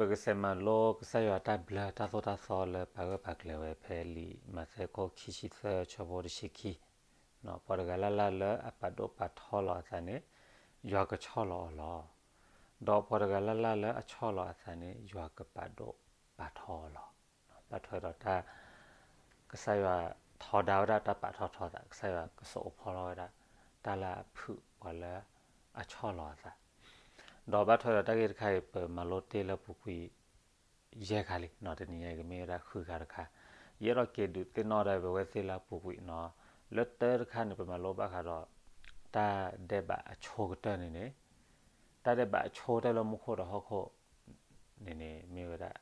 ပကစဲးမၤလိကစၢ်ယွၤတၢ်ဘျၢတၢ်သိၣ်တၢ်သီလၢပာ်ဂၢၢ်ပာ်ကျၢၤဝဲဖဲလံာ်မးသဲခိၣ်ခံဆံသၢဆၢဖိတဆံခံ, ပှၤတဂၤလၢ်လၢ်လၢအပာ်ဒိၣ်ပာ်ထီလီၤအသးန့ၣ် ယွၤကဆီၣ်လီၤအီၤလီၤ. ဒီးပှၤတဂၤလၢ်လၢ်လၢအဆီၣ်လီၤအသးန့ၣ် ယွၤကပာ်ဒိၣ်ပာ်ထီအီၤလီၤ. ဘၣ်ထွဲဒီးတၢ် ကစၢ်ယွၤထီဒါဝဲဒၣ်တၢ်ပာ်ထီၣ်ထီသး, ကစၢ်ယွၤကစိာ်ကဖီထီၣ်ဝဲဒၣ် တၢ်လၢအဖုၣ်ပှၤလၢအဆီၣ်လီၤအသး. ဒီးဘၣ်ထွဲဒီးတၢ်ဂ့ၢ်တခါအံၤ ပမၤလိတ့ၢ်လၢပူၤကွံာ် ယဲၢ်ခါလံ, တနံၤညါအံၤကမ့ၢ်ဝဲဒၣ်ဃုခါတခါ. ယအဲၣ်ဒိးက့ၤဒုးသ့ၣ်နီၣ်ဒၣ်ပဝဲသ့ၣ်လၢအပူၤကွံာ်နီၤ. လၢတၢတခါန့ၣ် ပမၤလိဘၣ်ဃးဒီး တၢ်ဒဲးဘးအဆိကတၢၢ်န့ၣ်န့ၣ်, တၢ်ဒဲးဘးအဆိကတၢၢ်လၢမူခိၣ်ဒီးဟီၣ်ခိၣ်န့ၣ်န့ၣ် မ့ၢ်ဝဲဒၣ်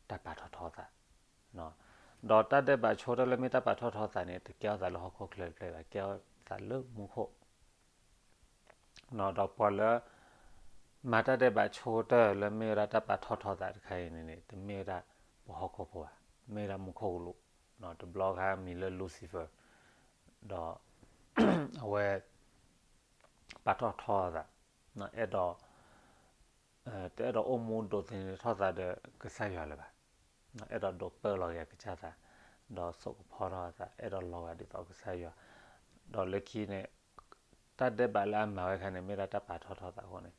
တၢ်ပာ်ထီၣ်ထီသး, ဒီးတၢ်ဒဲးဘးဆိကတၢၢ်လၢမ့ၢ်တၢ်ပာ်ထီၣ်ထီသးန့ၣ် တကဲထီၣ်သးလၢဟီၣ်ခိၣ်ချၢတဖျၢၣ်ဘၣ်, ကဲထီၣ်သးလၢမူခိၣ် ဒီးပှၤလၢ မၤတၢ်ဒဲးဘးဆိကတၢၢ်လၢမ့ၢ်ဝဲဒၣ်တၢ်ပာ်ထီၣ်ထီသးတခါအံၤန့ၣ်န့ၣ် တမ့ၢ်ဝဲဒၣ်ပှၤဟီၣ်ခိၣ်ဖိဘၣ်, မ့ၢ်ဝဲဒၣ်မူခိၣ်ကလူး, တဘျီခါမံၤလၢ Lucifer, ဒီး အဝဲ ပာ်ထီၣ်ထီသး, အဲၣ်ဒိး တအဲၣ်ဒိးအိၣ်မူဒိးသန့ၤထီၣ်သးဒီးကစၢ်ယွၤလၢၤဘၣ်, အဲၣ်ဒိးဒိးပၢလီၤက့ၤအကစၢ်သး, ဒီးစိာ်ကဖီထီၣ်အသး, အဲၣ်ဒိးလီၤဂာ်ဒ်သိးကစၢ်ယွၤ, ဒီးလၢခံန့ၣ် တၢ်ဒဲးဘးလၢအမၤဝဲခါန့ၣ် မ့ၢ်ဒၣ်တၢ်ပာ်ထီၣ်ထီသးအဃိန့ၣ်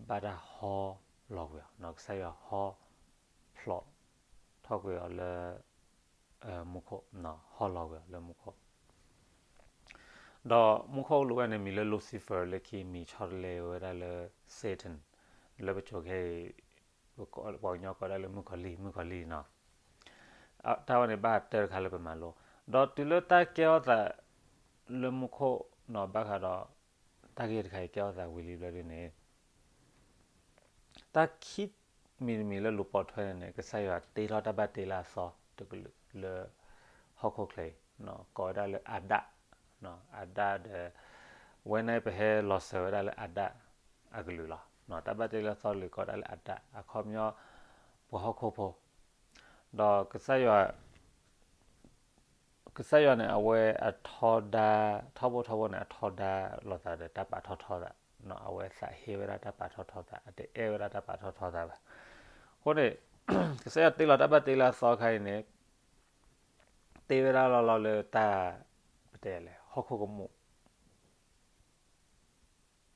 ဘၣ်တၢ်ဟီလီၤကွံာ်အီၤ, ကစၢ်ယွၤဟီဖျိးထီၣ်ကွံာ်အီၤလၢ မူခိၣ်, ဟီလီၤကွံာ်အီၤလၢမူခိၣ် ဒီးမူခိၣ်ကလူးဝဲန့ၣ် မံၤလၢ Lucifer လၢခံမံၤဆီတလဲဝဲဒၣ်လၢ Satan, လၢပစိၤခဲအံၤ ပှၤကညီကိးဒၣ်လၢမုၣ်ကီၤလံၢ်, မုၣ်ကီၤလံၢ်နီၤ. တၢ်ဝဲန့ၣ်ဘၣ်တၢတခါလၢပမၤလိ, ဒီးတုၤလၢတၢ်ကဲထီၣ်သးလၢမူခိၣ်နီၤ ဘၣ်ဃးဒီး တၢ်ဂ့ၢ်တခါအံၤကဲထီၣ်သးဝံၤလံဘျီဒုန့ၣ် တၢ်ခံမံၤတမံၤလၢလူၤပိာ်ထွဲန့ၣ်န့ၣ် ကစၢ်ယွၤတ့ထီၣ်တၢ်ဘၣ်တ့လၢအသီတကလုာ်လၢ ဟီၣ်ခိၣ်ချၢအံၤ, ကိးဝဲဒၣ်လၢအၤဒၣ်, အၤဒၣ်ဒီး ဝဲန့ၣ်ပဟဲလီၤစၢၤဝဲဒၣ်လၢအၤဒၣ်အကလုာ်လီၤ. တၢ်ဘၣ်တ့လၢအသီတကလုာ်ကိးဒၣ်လၢအၤဒၣ်, အခီပညီ ပှၤဟီၣ်ခိၣ်ဖိ, ဒီးကစၢ်ယွၤ ကစၢ်ယွၤန့ၣ် အဝဲအထီဒါ, ထီဘိထီဘိန့ၣ် အထီဒါလိာ်သးဒီးတၢ်ပာ်ထီၣ်ထီသး, အဝဲသးဟ့ဝဲဒၣ်တၢ်ပာ်ထီၣ်ထီသး, အတအဲၣ်ဝဲဒၣ်တၢ်ပာ်ထီၣ်ထီသးဘၣ်. အဃိန့ၣ် ကစၢ်ယွၤတ့လီၤတၢ်ဘၣ်တ့လၢအသီခါအံၤန့ၣ် တ့ဝဲဒၣ်လီၤလီၤလၢတၢ် ပတဲလဲၣ် ဟီၣ်ခိၣ်ကမူၣ်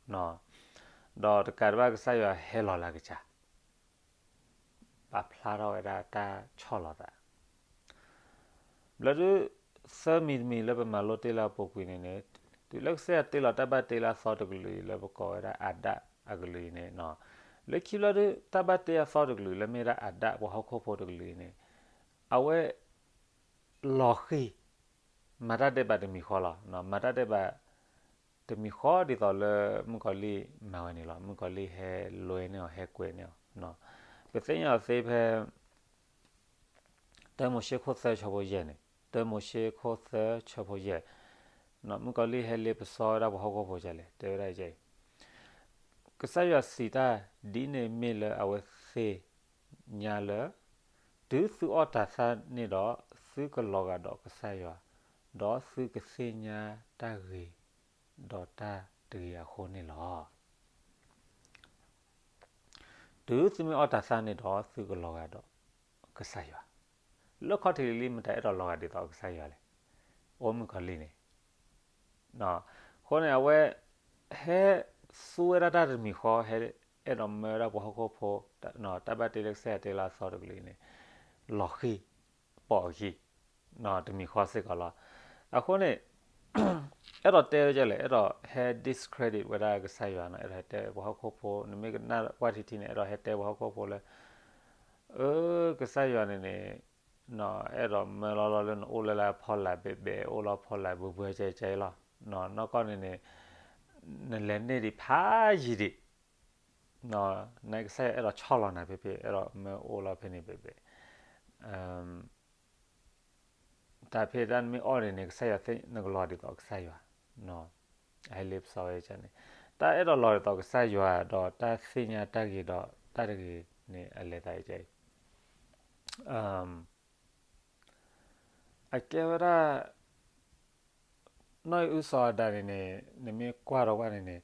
ဒီးတကးဒံးဘၣ် ကစၢ်ယွၤဟဲလီၤလၢအကစၢ်, ပာ်ဖျါထီၣ်ဝဲဒၣ်တၢ်ဆီၣ်လီၤသး. ဘျီဒု သၢမံၤတမံၤလၢပမၤလိတ့ၢ်လၢအပူၤကွံာ်န့ၣ်န့ၣ်, တုၤလၢကစၢ်ယွၤတ့လီၤတၢ်ဘၣ်တ့လၢအသီတကလုာ်အံၤလၢပကိးဝဲဒၣ်အၤဒၣ်အကလုာ်အံၤန့ၣ်, လၢခံဘျီဒု တၢ်ဘၣ်တ့အသီတကလုာ်လၢမ့ၢ်ဝဲဒၣ်အၤဒၣ်ပှၤဟီၣ်ခိၣ်ဖိတကလုာ်အံၤန့ၣ်, အဝဲ လီၤဃံၤ မၤတၢ်ဒဲးဘးတမံၤဃီလီၤ. မၤတၢ်ဒဲးဘး တမံၤဃီဒ်သိးလၢမုၣ်ကီၤလံၢ်မၤဝဲန့ၣ်လီၤ. မုၣ်ကီၤလံၢ်ဟဲလွဲန့ၢ်အီၤ ဟဲကွဲန့ၢ်အီၤ. ပသ့ၣ်ညါအီၤသ့ဖဲ တၢမိၤၡ့ခိၣ်သၢဆၢဖိယဲၢ်န့ၣ်, တၢမိၤၡ့ခိၣ်သၢဆၢဖိယဲၢ်, မုၣ်ကီၤလံၢ်ဟဲလ့ပစီဝဲဒၣ်ပှၤဟီၣ်ခိၣ်ဖိဒ်လဲၣ်, တဲဝဲဒၣ်အံၤ, ကစၢ်ယွၤစံးတၢ်, ဒ်န့ၣ်မ့ၢ်လၢအဝဲသ့ၣ်ညါလၢ တုၤသုအီၣ်တၤသၣ်န့ၣ်ဒီး သုကလီၤဂာ်ဒီးကစၢ်ယွၤ, ဒီးသုကသ့ၣ်ညါတၢ်ဂ့ၤဒီးတၢ်တဂ့ၤအဃိန့ၣ်လီၤ. တုၤသုမ့ၢ်အီၣ်တၤသၣ်န့ၣ်ဒီး သုကလီၤဂာ်ဒီးကစၢ်ယွၤ, လၢခီၣ်ထံးလံၤလံၤ မတၤအဲၣ်ဒိးလီၤဂာ်ဒ်သိးကစၢ်ယွၤလဲၣ်. အိၣ်မုၣ်ကီၤလံၢ်န့ၣ် အဃိန့ၣ် အဝဲ ဟဲသူဝဲဒၣ်တၢ်တမံၤဃီ, ဟဲအဲၣ်ဒိးမၢဝဲဒၣ်ပှၤဟီၣ်ခိၣ်ဖိ တၢ်ဘၣ်တ့လၢကစၢ်ယွၤတ့လၢအသီတကလုာ်အံၤန့ၣ် လီၤဃံၤ ပိာ်အခံ တမံၤဃီစ့ၢ်ကီးလီၤ. အဃိန့ၣ် အဲၣ်ဒိးတဲဝဲဒ်လဲၣ်, အဲၣ်ဒိးဟဲ discredit ဝဲဒၣ်ကစၢ်ယွၤနီၤ, အဲၣ်ဒိးဟဲတဲပှၤဟီၣ်ခိၣ်ဖိ, နမ့ၢ်ကနၣ်ကွၢ်ထံထံန့ၣ် အဲၣ်ဒိးဟဲတဲပှၤဟီၣ်ခိၣ်ဖိလၢ အၢ ကစၢ်ယွၤန့ၣ်န့ၣ် အဲၣ်ဒိးမၢလီၤလီၤလၢနအိၣ်လၢလၢဖီလာ်ဘဲဘဲ အိၣ်လီၤဖီလာ်ဘှဲဘှဲကဲကဲလီၤ. နီၢ်ကီၢ်န့ၣ်န့ၣ် နလဲၤန့ၢ်ဒံးဖးယံာ်ဒံး နကစၢ်ယွၤအဲၣ်ဒိးဆီၣ်လီၤနၤဖဲဖဲ အဲၣ်ဒိးမၢအိၣ်လီၤဖဲန့ၣ်ဘဲဘဲ တၢ်ဖဲတၢ်နမ့ၢ်အီၣ်န့ၣ်န့ၣ် ကစၢ်ယွၤသ့ၣ်နကလီၤဒ်သိးကစၢ်ယွၤ အဟဲလ့ပစီဝဲန့ၣ် တၢ်အဲၣ်ဒိးလီၤဒ်သိးကစၢ်ယွၤ ဒီးတၢ်သ့ၣ်ညါတၢ်ဂ့ၤဒီးတၢ်တဂ့ၤန့ၣ် အလဲၤသးအံၤ အကဲဝဲဒၣ် နီၢ်အံၣ်အုစီၤအၤဒၣ်န့ၣ်န့ၣ် နမ့ၢ်ကွၢ်ဒီးကွၢ်န့ၣ်န့ၣ်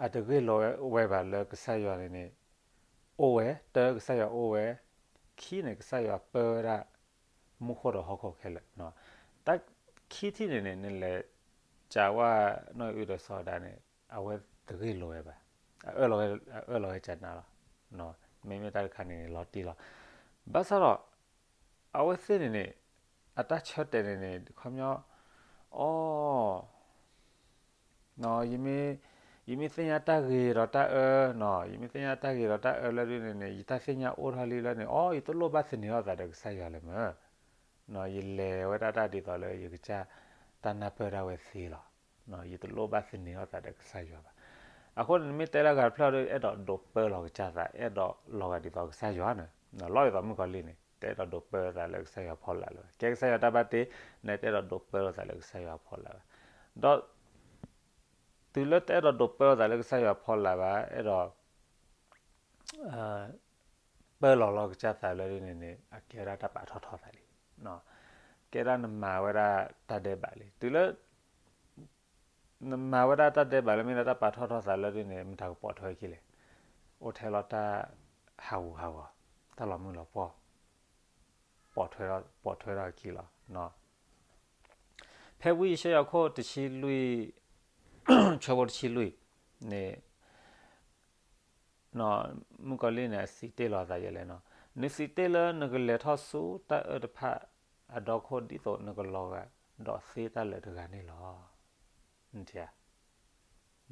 အတဂ့ၢ်လိာ်ဝဲဘၣ်လၢကစၢ်ယွၤန့ၣ်န့ၣ် အိၣ်ဝဲ, တၢ ကစၢ်ယွၤအိၣ်ဝဲ, ခံန့ၣ် ကစၢ်ယွၤပၢဝဲဒၣ် မူခိၣ်ဒီးဟီၣ်ခိၣ်ခဲလၢာ်. တၢ်ခံထံၣ်န့ၣ်န့ၣ် နလဲၤစံးဝဲနီၢ်အုၣ်ဒီးစီၤဒၤန့ၣ် အဝဲတဂ့ၢ်လိာ်ဝဲဘၣ်. အအၢၣ်လီၤဝဲ, အအၢၣ်လီၤဝဲကနၤလီၤ. မ့မ့ၢ်တၢ်တခါန့ၣ်န့ၣ် လီၤတံၢ်လီၤ. ဘၣ်ဆၣ်ဒီး အဝဲသ့ၣ်န့ၣ်န့ၣ် အတၢ်ဆၢတဲာ်န့ၣ်န့ၣ် ခီပညီ, အိ ယမ့ၢ်သ့ၣ်ညါတၢ်ဂ့ၤဒီးတၢ်အၢ, ယမ့ၢ်သ့ၣ်ညါတၢ်ဂ့ၤဒီးတၢ်အၢလၢဒ်န့ၣ်န့ၣ် ယတၢ်သ့ၣ်ညါအိၣ်ထီၣ်လံလၢန့ၣ် အိ ယတလိၣ်ဘၣ်သန့ၤထီၣ်သးဒီးကစၢ်ယွၤလၢၤမၢ်. ယလဲၤဝဲဒၣ်တၢ်ဒ်သိးလၢယကစၢ်တၢ်နၢ်ပၢၢ်ဒၣ်ဝဲသ့လီၤ. ယတလိၣ်ဘၣ်သန့ၤထီၣ်သးဒီးကစၢ်ယွၤဘၣ်. အဃိန့ၣ် နမ့ၢ်တဲလၢအဂၤတဖျၢၣ်ဒီး အဲၣ်ဒိးဒိးပၢလီၤကစၢ်သး, အဲၣ်ဒိးလီၤဂာ်ဒ်သိးကစၢ်ယွၤန့ၣ်, လီၤဒ်သိးမုၣ်ကီၤလံၢ်န့ၣ် တအဲၣ်ဒိးဒိးပၢသးလၢကစၢ်ယွၤဖီလာ်လၢၤဘၣ်. ကဲကစၢ်ယွၤတၢ်ဘၣ်တ့, နတအဲၣ်ဒိးဒိးပၢလိာ်သးလၢကစၢ်ယွၤဖီလာ်ဘၣ်. ဒီးတုၤလၢတအဲၣ်ဒိးဒိးပၢလိာ်သးလၢကစၢ်ယွၤဖီလာ်ဘၣ်, အဲၣ်ဒိး ပၢလီၤလီၤကစၢ်သးလၢဒ်န့ၣ်န့ၣ် အကဲဝဲဒၣ်တၢ်ပာ်ထီၣ်ထီသးလံ. ကဲဒၣ်နမၤဝဲဒၣ်တၢ်ဒဲးဘးလံ. တုၤလၢ နမၤဝဲဒၣ်တၢ်ဒဲးဘးလၢမ့ၢ်ဒၣ်တၢ်ပာ်ထီၣ်ထီသးလၢဒ်န့ၣ် မတၤကပိာ်ထွဲခံလဲၣ်. အိၣ်ထဲလီၤတၢ်ဟးဂူာ်ဟးဂီၤ, တၢ်လီၤမုၢ်လီၤပှီၢ် ပိာ်ထွဲထီၣ်အခံလီၤ. ဖဲဝံယၡါယၤခိၣ်တဆံလွံၢ်, ဆၢဖိတဆံလွံၢ်န့ၣ် မုၣ်ကီၤလံၢ်န့ၣ် အစံးတ့ၢ်လီၤအသးဒ်လဲၣ်န့ၣ်, နစံးတ့ၢ်လၢနကလဲၤထီၣ်ဆူတၢ်အၢတဖၣ်အဒီခိၣ် ဒ်သိးနကလီၤဂာ်ဒီးသ့တၢ်လၢာ်တဂၤန့ၣ်လီၤ.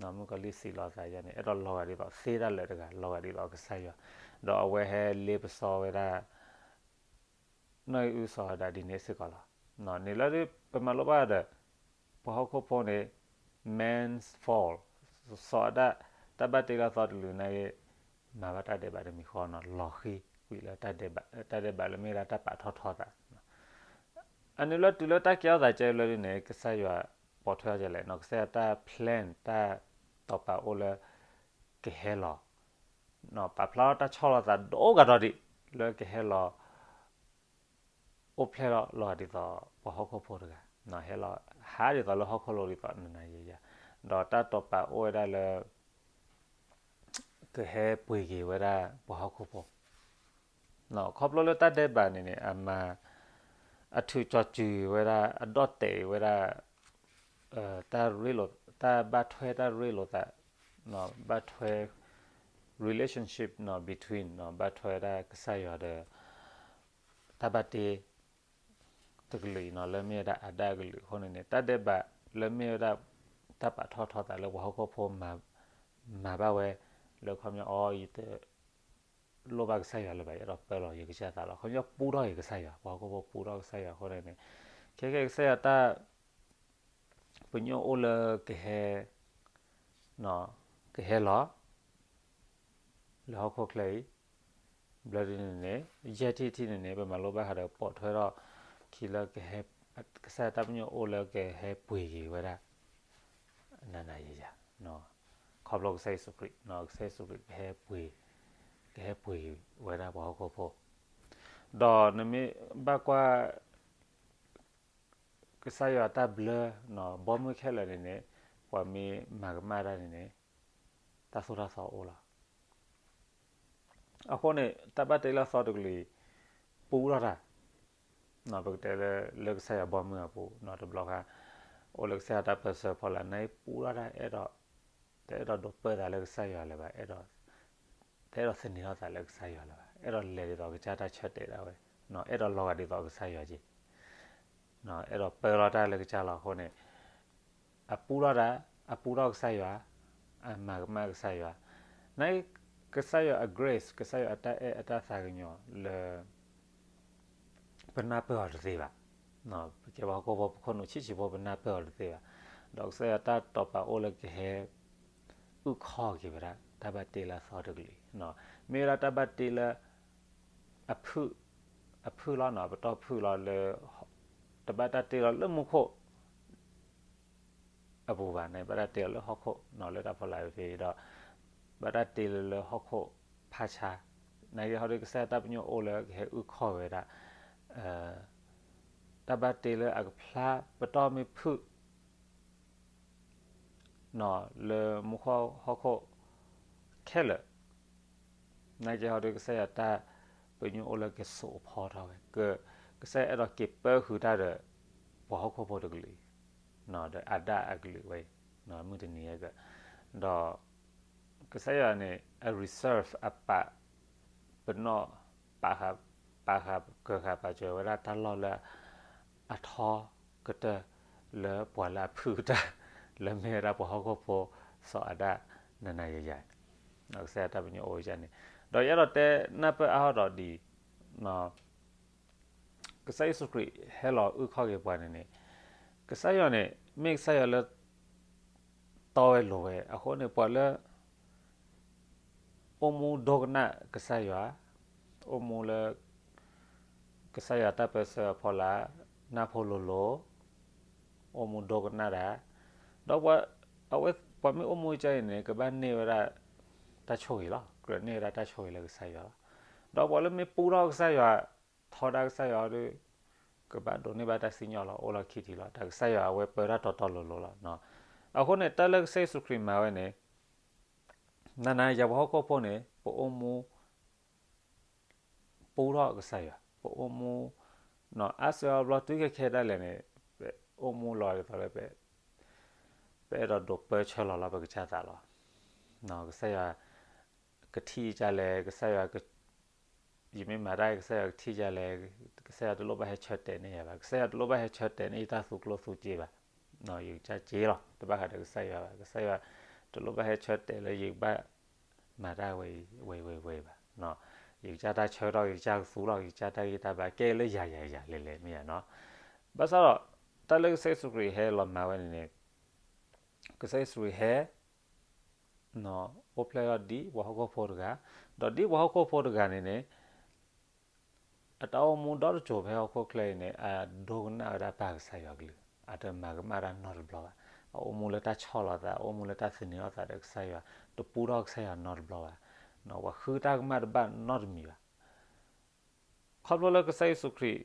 မုၣ်ကီၤလံၢ်စံးလီၤအသးန့ၣ် အဲၣ်ဒိးလီၤဂာ်ဒ်သိးသ့တၢ်လၢာ်တဂၤ, လီၤဂာ်ဒ်သိးကစၢ်ယွၤ, ဒီးအဝဲဟဲလ့ပစီဝဲဒၣ် နီၢ်အုၣ်စီၤဒၤဒ်န့ၣ်စ့ၢ်ကီးလီၤ. န့ၣ်လၢပမၤလိဘၣ်ဒီး ပှၤဟီၣ်ခိၣ်ဖိန့ၣ် man's fault, စီၤအၤဒၣ်တၢ်ဘၣ်တ့လၢအသီတကလုာ်န့ၣ် မၤဘၣ်တၢ်ဒဲးဘးတမံၤဃီန့ၣ် လီၤဃံၤကွံာ်လၢ တၢ်ဒဲးဘးလၢမ့ၢ်ဝဲဒၣ်တၢ်ပာ်ထီၣ်ထီသး အန့ၣ်လၢတုၤလၢတၢ်ကဲထီၣ်သးကဲလၢဒ်န့ၣ် ကစၢ်ယွၤပိာ်ထွဲအီၤဒ်လဲၣ်န့ၣ်, ကစၢ်ယွၤတၢ် plan တၢ်တိာ်ပာ်အိၣ်လၢ ကဟဲလီၤ ပာ်ဖျါထီၣ်တၢ်ဆီၣ်လီၤသးဒိၣ်ကဒီးဒံး လၢကဟဲလီၤ အိၣ်ဖျဲၣ်လီၤလီၤဂာ်ဒ်သိးပှၤဟီၣ်ခိၣ်ဖိတဂၤ, ဟဲလီၤဟးဒ်သိးလၢဟီၣ်ခိၣ်လိၤဒ်သိးနၤယၤယၤ, ဒီးတၢ်တိာ်ပာ်အိၣ်ဝဲဒၣ်လၢ ကဟဲပှ့ၤက့ၤဝဲဒၣ်ပှၤဟီၣ်ခိၣ်ဖိ ခီဖျိလၢတၢ်ဒဲးဘးန့ၣ်န့ၣ် အမၤ အထုးကၠီၤစုၤဝဲဒၣ် အဒီၣ်တဲာ်ဝဲဒၣ် တၢ်ရ့လိာ် တၢ်ဘၣ်ထွဲတၢ်ရ့လိာ်သး ဘၣ်ထွဲ relationship between ဘၣ်ထွဲဝဲဒၣ်ကစၢ်ယွၤဒီး တၢ်ဘၣ်တ့ တကလုာ်အံၤန့ၣ် လၢမ့ၢ်ဝဲဒၣ်အၤဒၣ်အကလုာ်အဃိန့ၣ်န့ၣ် တၢ်ဒဲးဘးလၢမ့ၢ်ဝဲဒၣ် တၢ်ပာ်ထီၣ်ထီသးလၢပှၤဟီၣ်ခိၣ်ဖိ မၤဘၣ်ဝဲ လၢခီပညီ အီ ယတ လိၣ်ဘၣ်ကစၢ်ယွၤလၢၤဘၣ်, ယအဲၣ်ဒိးပၢလီၤယကစၢ်သးလီၤ. ခီပညီပူထီၣ်က့ၤကစၢ်ယွၤ, ပှၤဟီၣ်ခိၣ်ဖိပူထီၣ်ကစၢ်ယွၤအဃိန့ၣ်န့ၣ် ခဲကဲကစၢ်ယွၤတၢ် ပညိၣ်အိၣ်လၢကဟဲ ကဟဲလီၤ လၢဟီၣ်ခိၣ်ချၢအံၤ ဘျၢဒ်န့ၣ်န့ၣ် ယဲၢ်ထံၣ်တထံၣ်န့ၣ်န့ၣ် ပမၤလိဘၣ်ဃးဒီးပိာ်ထွဲထီၣ် ခံလၢ ကစၢ်ယွၤတၢ်ပညိၣ်အိၣ်လၢကဟဲပှ့ၤက့ၤဝဲဒၣ် နၤနၤယၤယၤ ခီဖျိကစၢ်ယ့ၣ်ၡူးခရံာ်, ကစၢ်ယ့ၣ်ၡူးခရံာ် ကဟဲပှ့ၤက့ၤဝဲဒၣ်ပှၤဟီၣ်ခိၣ်ဖိ, ဒီးနမ့ၢ်ဘၣ်ကွၢ် ကစၢ်ယွၤတၢ်ဘျၢ ဘီမုၢ်ခဲလၢာ်န့ၣ်န့ၣ် ပှၤမ့ၢ်မၤကမၣ်တၢ်န့ၣ်န့ၣ် တၢ်သိၣ်တၢ်သီအိၣ်လီၤ. အဃိန့ၣ် တၢ်ဘၣ်တ့လၢအသီတကလုာ်အံၤ ပူထီၣ်တၢ်, ပကတဲလၢ လၢကစၢ်ယွၤဘီမုၢ်အပူၤ တဘျီခါ အိၣ်လၢကစၢ်ယွၤတၢ်ပၢဆှၢဖီလာ်န့ၣ် ပူထီၣ်တၢ် အဲၣ်ဒိး တအဲၣ်ဒိးဒိးပၢသးလၢကစၢ်ယွၤလၢၤဘၣ်, တအဲၣ်ဒိးသန့ၤထီၣ်သးလၢကစၢ်ယွၤလၢၤဘၣ်, အဲၣ်ဒိးလဲၤဒ်သိးကစၢ်တၢ်ဆၢတဲာ်ဒၣ်ဝဲ, အဲၣ်ဒိးလီၤဂာ်ဒ်သိးကစၢ်ယွၤက့ၤ အဲၣ်ဒိးပၢလီၤတၢ်လၢကစၢ်လီၤ. အဃိန့ၣ် အပူထီၣ်တၢ်, အပူထီၣ်ကစၢ်ယွၤ, အမၤကမၣ်ကစၢ်ယွၤ, နာ်က့ ကစၢ်ယွၤအ grace ကစၢ်ယွၤအတၢ်အဲၣ်အတၢ်သးကညီၤလၢ ပနၢ်ပၢၢ်အီၤတသ့ဘၣ်. ပကဲပှၤဟီၣ်ခိၣ်ဖိ ပခိၣ်နူာ်ဆံးဆံးဖိ ပနၢ်ပၢၢ်အီၤတသ့ဘၣ်. ဒီးကစၢ်ယွၤတၢ်တိာ်ပာ်အိၣ်လၢကဟဲ အုၣ်ခီၣ်က့ၤဝဲဒၣ် တၢ်ဘၣ်တ့လၢအသီတကလုာ်အံၤ, မ့ၢ်ဝဲဒၣ်တၢ်ဘၣ်တ့လၢ အဖုၣ်, အဖုၣ်လီၤန့ၣ် ပတီၢ်ဖုၣ်လီၤလၢ တဘၣ်တၢ်တ့လီၤလၢမူခိၣ် အပူၤဘၣ်န့ၣ် ဘၣ်တၢ်တ့လီၤလၢဟီၣ်ခိၣ်န့ၣ် လၢတၢ်ဖီလာ်ဖဲဒီး ဘၣ်တၢ်တ့လီၤလၢဟီၣ်ခိၣ်ဖးဆါ, နာ်က့ဟီၣ်ဒုးကစၢ်ယွၤတၢ်ပညိၣ်အိၣ်လၢကဟဲအုၣ်ခီၣ်ဝဲဒၣ် တၢ်ဘၣ်တ့လၢအကဖျါပတီၢ်မ့ၢ်ဖုၣ် န့ၣ် လၢမူခိၣ်ဟီၣ်ခိၣ်ခဲလၢာ်, နာ်က့ဟီဒုး ကစၢ်ယွၤတၢ်ပညိၣ်အိၣ်လၢကဆိးဖီထီၣ်ဝဲ, ကစၢ်ယွၤအဲၣ်ဒိးက့ၤပၢဃုာ်တၢ်ဒီး ပှၤဟီၣ်ခိၣ်ဖိတကလုာ်အံၤ, ဒီးအၤဒၣ်အကလုာ်ဝဲအံၤ, မုၢ်တနံၤအံၤ, ဒီး ကစၢ်ယွၤန့ၣ် အ reserve အပာ်ပနီၣ် ပာ်ဃာ် ပာ်ဃာ်ကၢၤဃာ်ပာ်စၢၤဝဲဒၣ် တၢ်လီၢ်လၢအထီကတၢၢ် လၢပှၤလၢအဖုၣ်ကတၢၢ် လၢမ့ၢ်ဝဲဒၣ်ပှၤဟီၣ်ခိၣ်ဖိ စီၤအၤဒၣ် နၤနၤယၤယၤ, ကစၢ်ယွၤတၢ်ပညိၣ်အိၣ်ဝဲဒၣ်န့ၣ်, ဒီးယအဲၣ်ဒိးတဲနၢ်ပၢၢ်အါထီၣ်ဒီးဒ် ကစၢ်ယ့ၣ်ၡူးခရံာ်ဟဲလီၤအုၣ်ခီၣ်က့ၤပှၤန့ၣ်န့ၣ်, ကစၢ်ယွၤန့ၣ် မ့ၢ်ကစၢ်ယွၤလၢ တီဝဲလိၤဝဲအဃိန့ၣ် ပှၤလၢ အိၣ်မူဒိကနၣ်ကစၢ်ယွၤ, အိၣ်မူလၢ ကစၢ်ယွၤတၢ်ပၢဆှၢအဖီလာ် နၢ်ဖိလိၤလိၤ, အိၣ်မူဒိကနၣ်တၢ်, ဒီးအဝဲ ပှၤမ့ၢ်အိၣ်မူကစၢ်အံၤန့ၣ် ကဘၣ်န့ၢ်ဝဲဒၣ် တၢ်ဆိၣ်ဂ့ၤလီၤ. ကြၢးန့ၢ်ဝဲဒၣ်တၢ်ဆိၣ်ဂ့ၤလၢကစၢ်ယွၤလီၤ. ဒီးပှၤလၢမ့ၢ်ပူထီၣ်ကစၢ်ယွၤ, ထီဒါကစၢ်ယွၤဒီး ကဘၣ်ဒိးန့ၢ်ဘၣ်တၢ်စံၣ်ညီၣ်လီၤ, အိၣ်လီၤခံထံလီၤ. တၢ်ကစၢ်ယွၤအဝဲပၢတၢ်တီတီလိၤလိၤလီၤ. အဃိန့ၣ် တၢ်လၢကစၢ်ယ့ၣ်ၡူးခရံာ်မၤဝဲန့ၣ် နၤနၤယၤပှၤဟီၣ်ခိၣ်ဖိန့ၣ် ပအိၣ်မူ ပူထီၣ်ကစၢ်ယွၤ, ပအိၣ်မူ အါစုအါဘျီတုၤခဲခဲဒၣ်လဲာ်န့ၣ် ပအိၣ်မူလီၤဒ်သိးလၢ ပအဲၣ်ဒိးဒိးပၢဆှၢလီၤလီၤပကစၢ်သးလီၤ. ကစၢ်ယွၤ ကထံၣ်ကလဲၣ်, ကစၢ်ယွၤ ယမ့ၢ်မၤတၢ် ကစၢ်ယွၤကထံၣ်ကလဲၣ်, ကစၢ်ယွၤတလိၣ်ဘၣ်ဟဲဆၢတဲာ်န့ၢ်ယၤဘၣ်, ကစၢ်ယွၤတလိၣ်ဘၣ်ဟဲဆၢတဲာ်န့ၢ်ယတၢ်သူကျိၣ်သူစ့ဘၣ်. ယကစၢ်က့လီၤ, တဘၣ်ဃးဒီးကစၢ်ယွၤဘၣ်. ကစၢ်ယွၤတလိၣ်ဘၣ်ဟဲဆၢတဲာ်လၢယကဘၣ်မၤတၢ်ဝဲအံၤ ဝဲဝဲဝဲဘၣ်. ယကစၢ်တၢ်ဆၢကတီၢ်, ယကစၢ်ကသူလီၤ, ယကစၢ်တၢ်ဂံၢ်တၢ်ဘါ ကဲလၢယၤယၤယၤလဲၤလဲၤမ့ၢ်ယၤနီၤ. ဘၣ်ဆၣ်ဒီး တၢ်လၢကစၢ်ယ့ၣ်ၡူးခရံာ်ဟဲလီၤမၤဝဲန့ၣ်န့ၣ် ကစၢ်ယ့ၣ်ၡူးခရံာ်ဟဲ အိၣ်ဖျဲၣ်ထီၣ်ဒ်ပှၤဟီၣ်ခိၣ်ဖိတဂၤ, ဒီးဒ်ပှၤဟီၣ်ခိၣ်ဖိတဂၤန့ၣ်န့ၣ် အတၢ်အိၣ်မူဒီတစိၤဖဲဟီၣ်ခိၣ်ချၢအံၤန့ၣ် အဒိကနၣ်ဝဲဒၣ်ပၢ်ကစၢ်ယွၤကလုၢ်, အတမၤကမၣ်တၢ်နီတဘျီဘၣ်. အအိၣ်မူလၢတၢ်ဆီၣ်လီၤသး, အအိၣ်မူလၢတၢ်သန့ၤထီၣ်သးဒီးကစၢ်ယွၤ, တပူထီၣ်ကစၢ်ယွၤနီတဘျီဘၣ်. ပှၤဃုတၢ်ကမၣ်တဘၣ်နီတမံၤဘၣ်. ခီဖျိလၢကစၢ်ယ့ၣ်ၡူးခရံာ်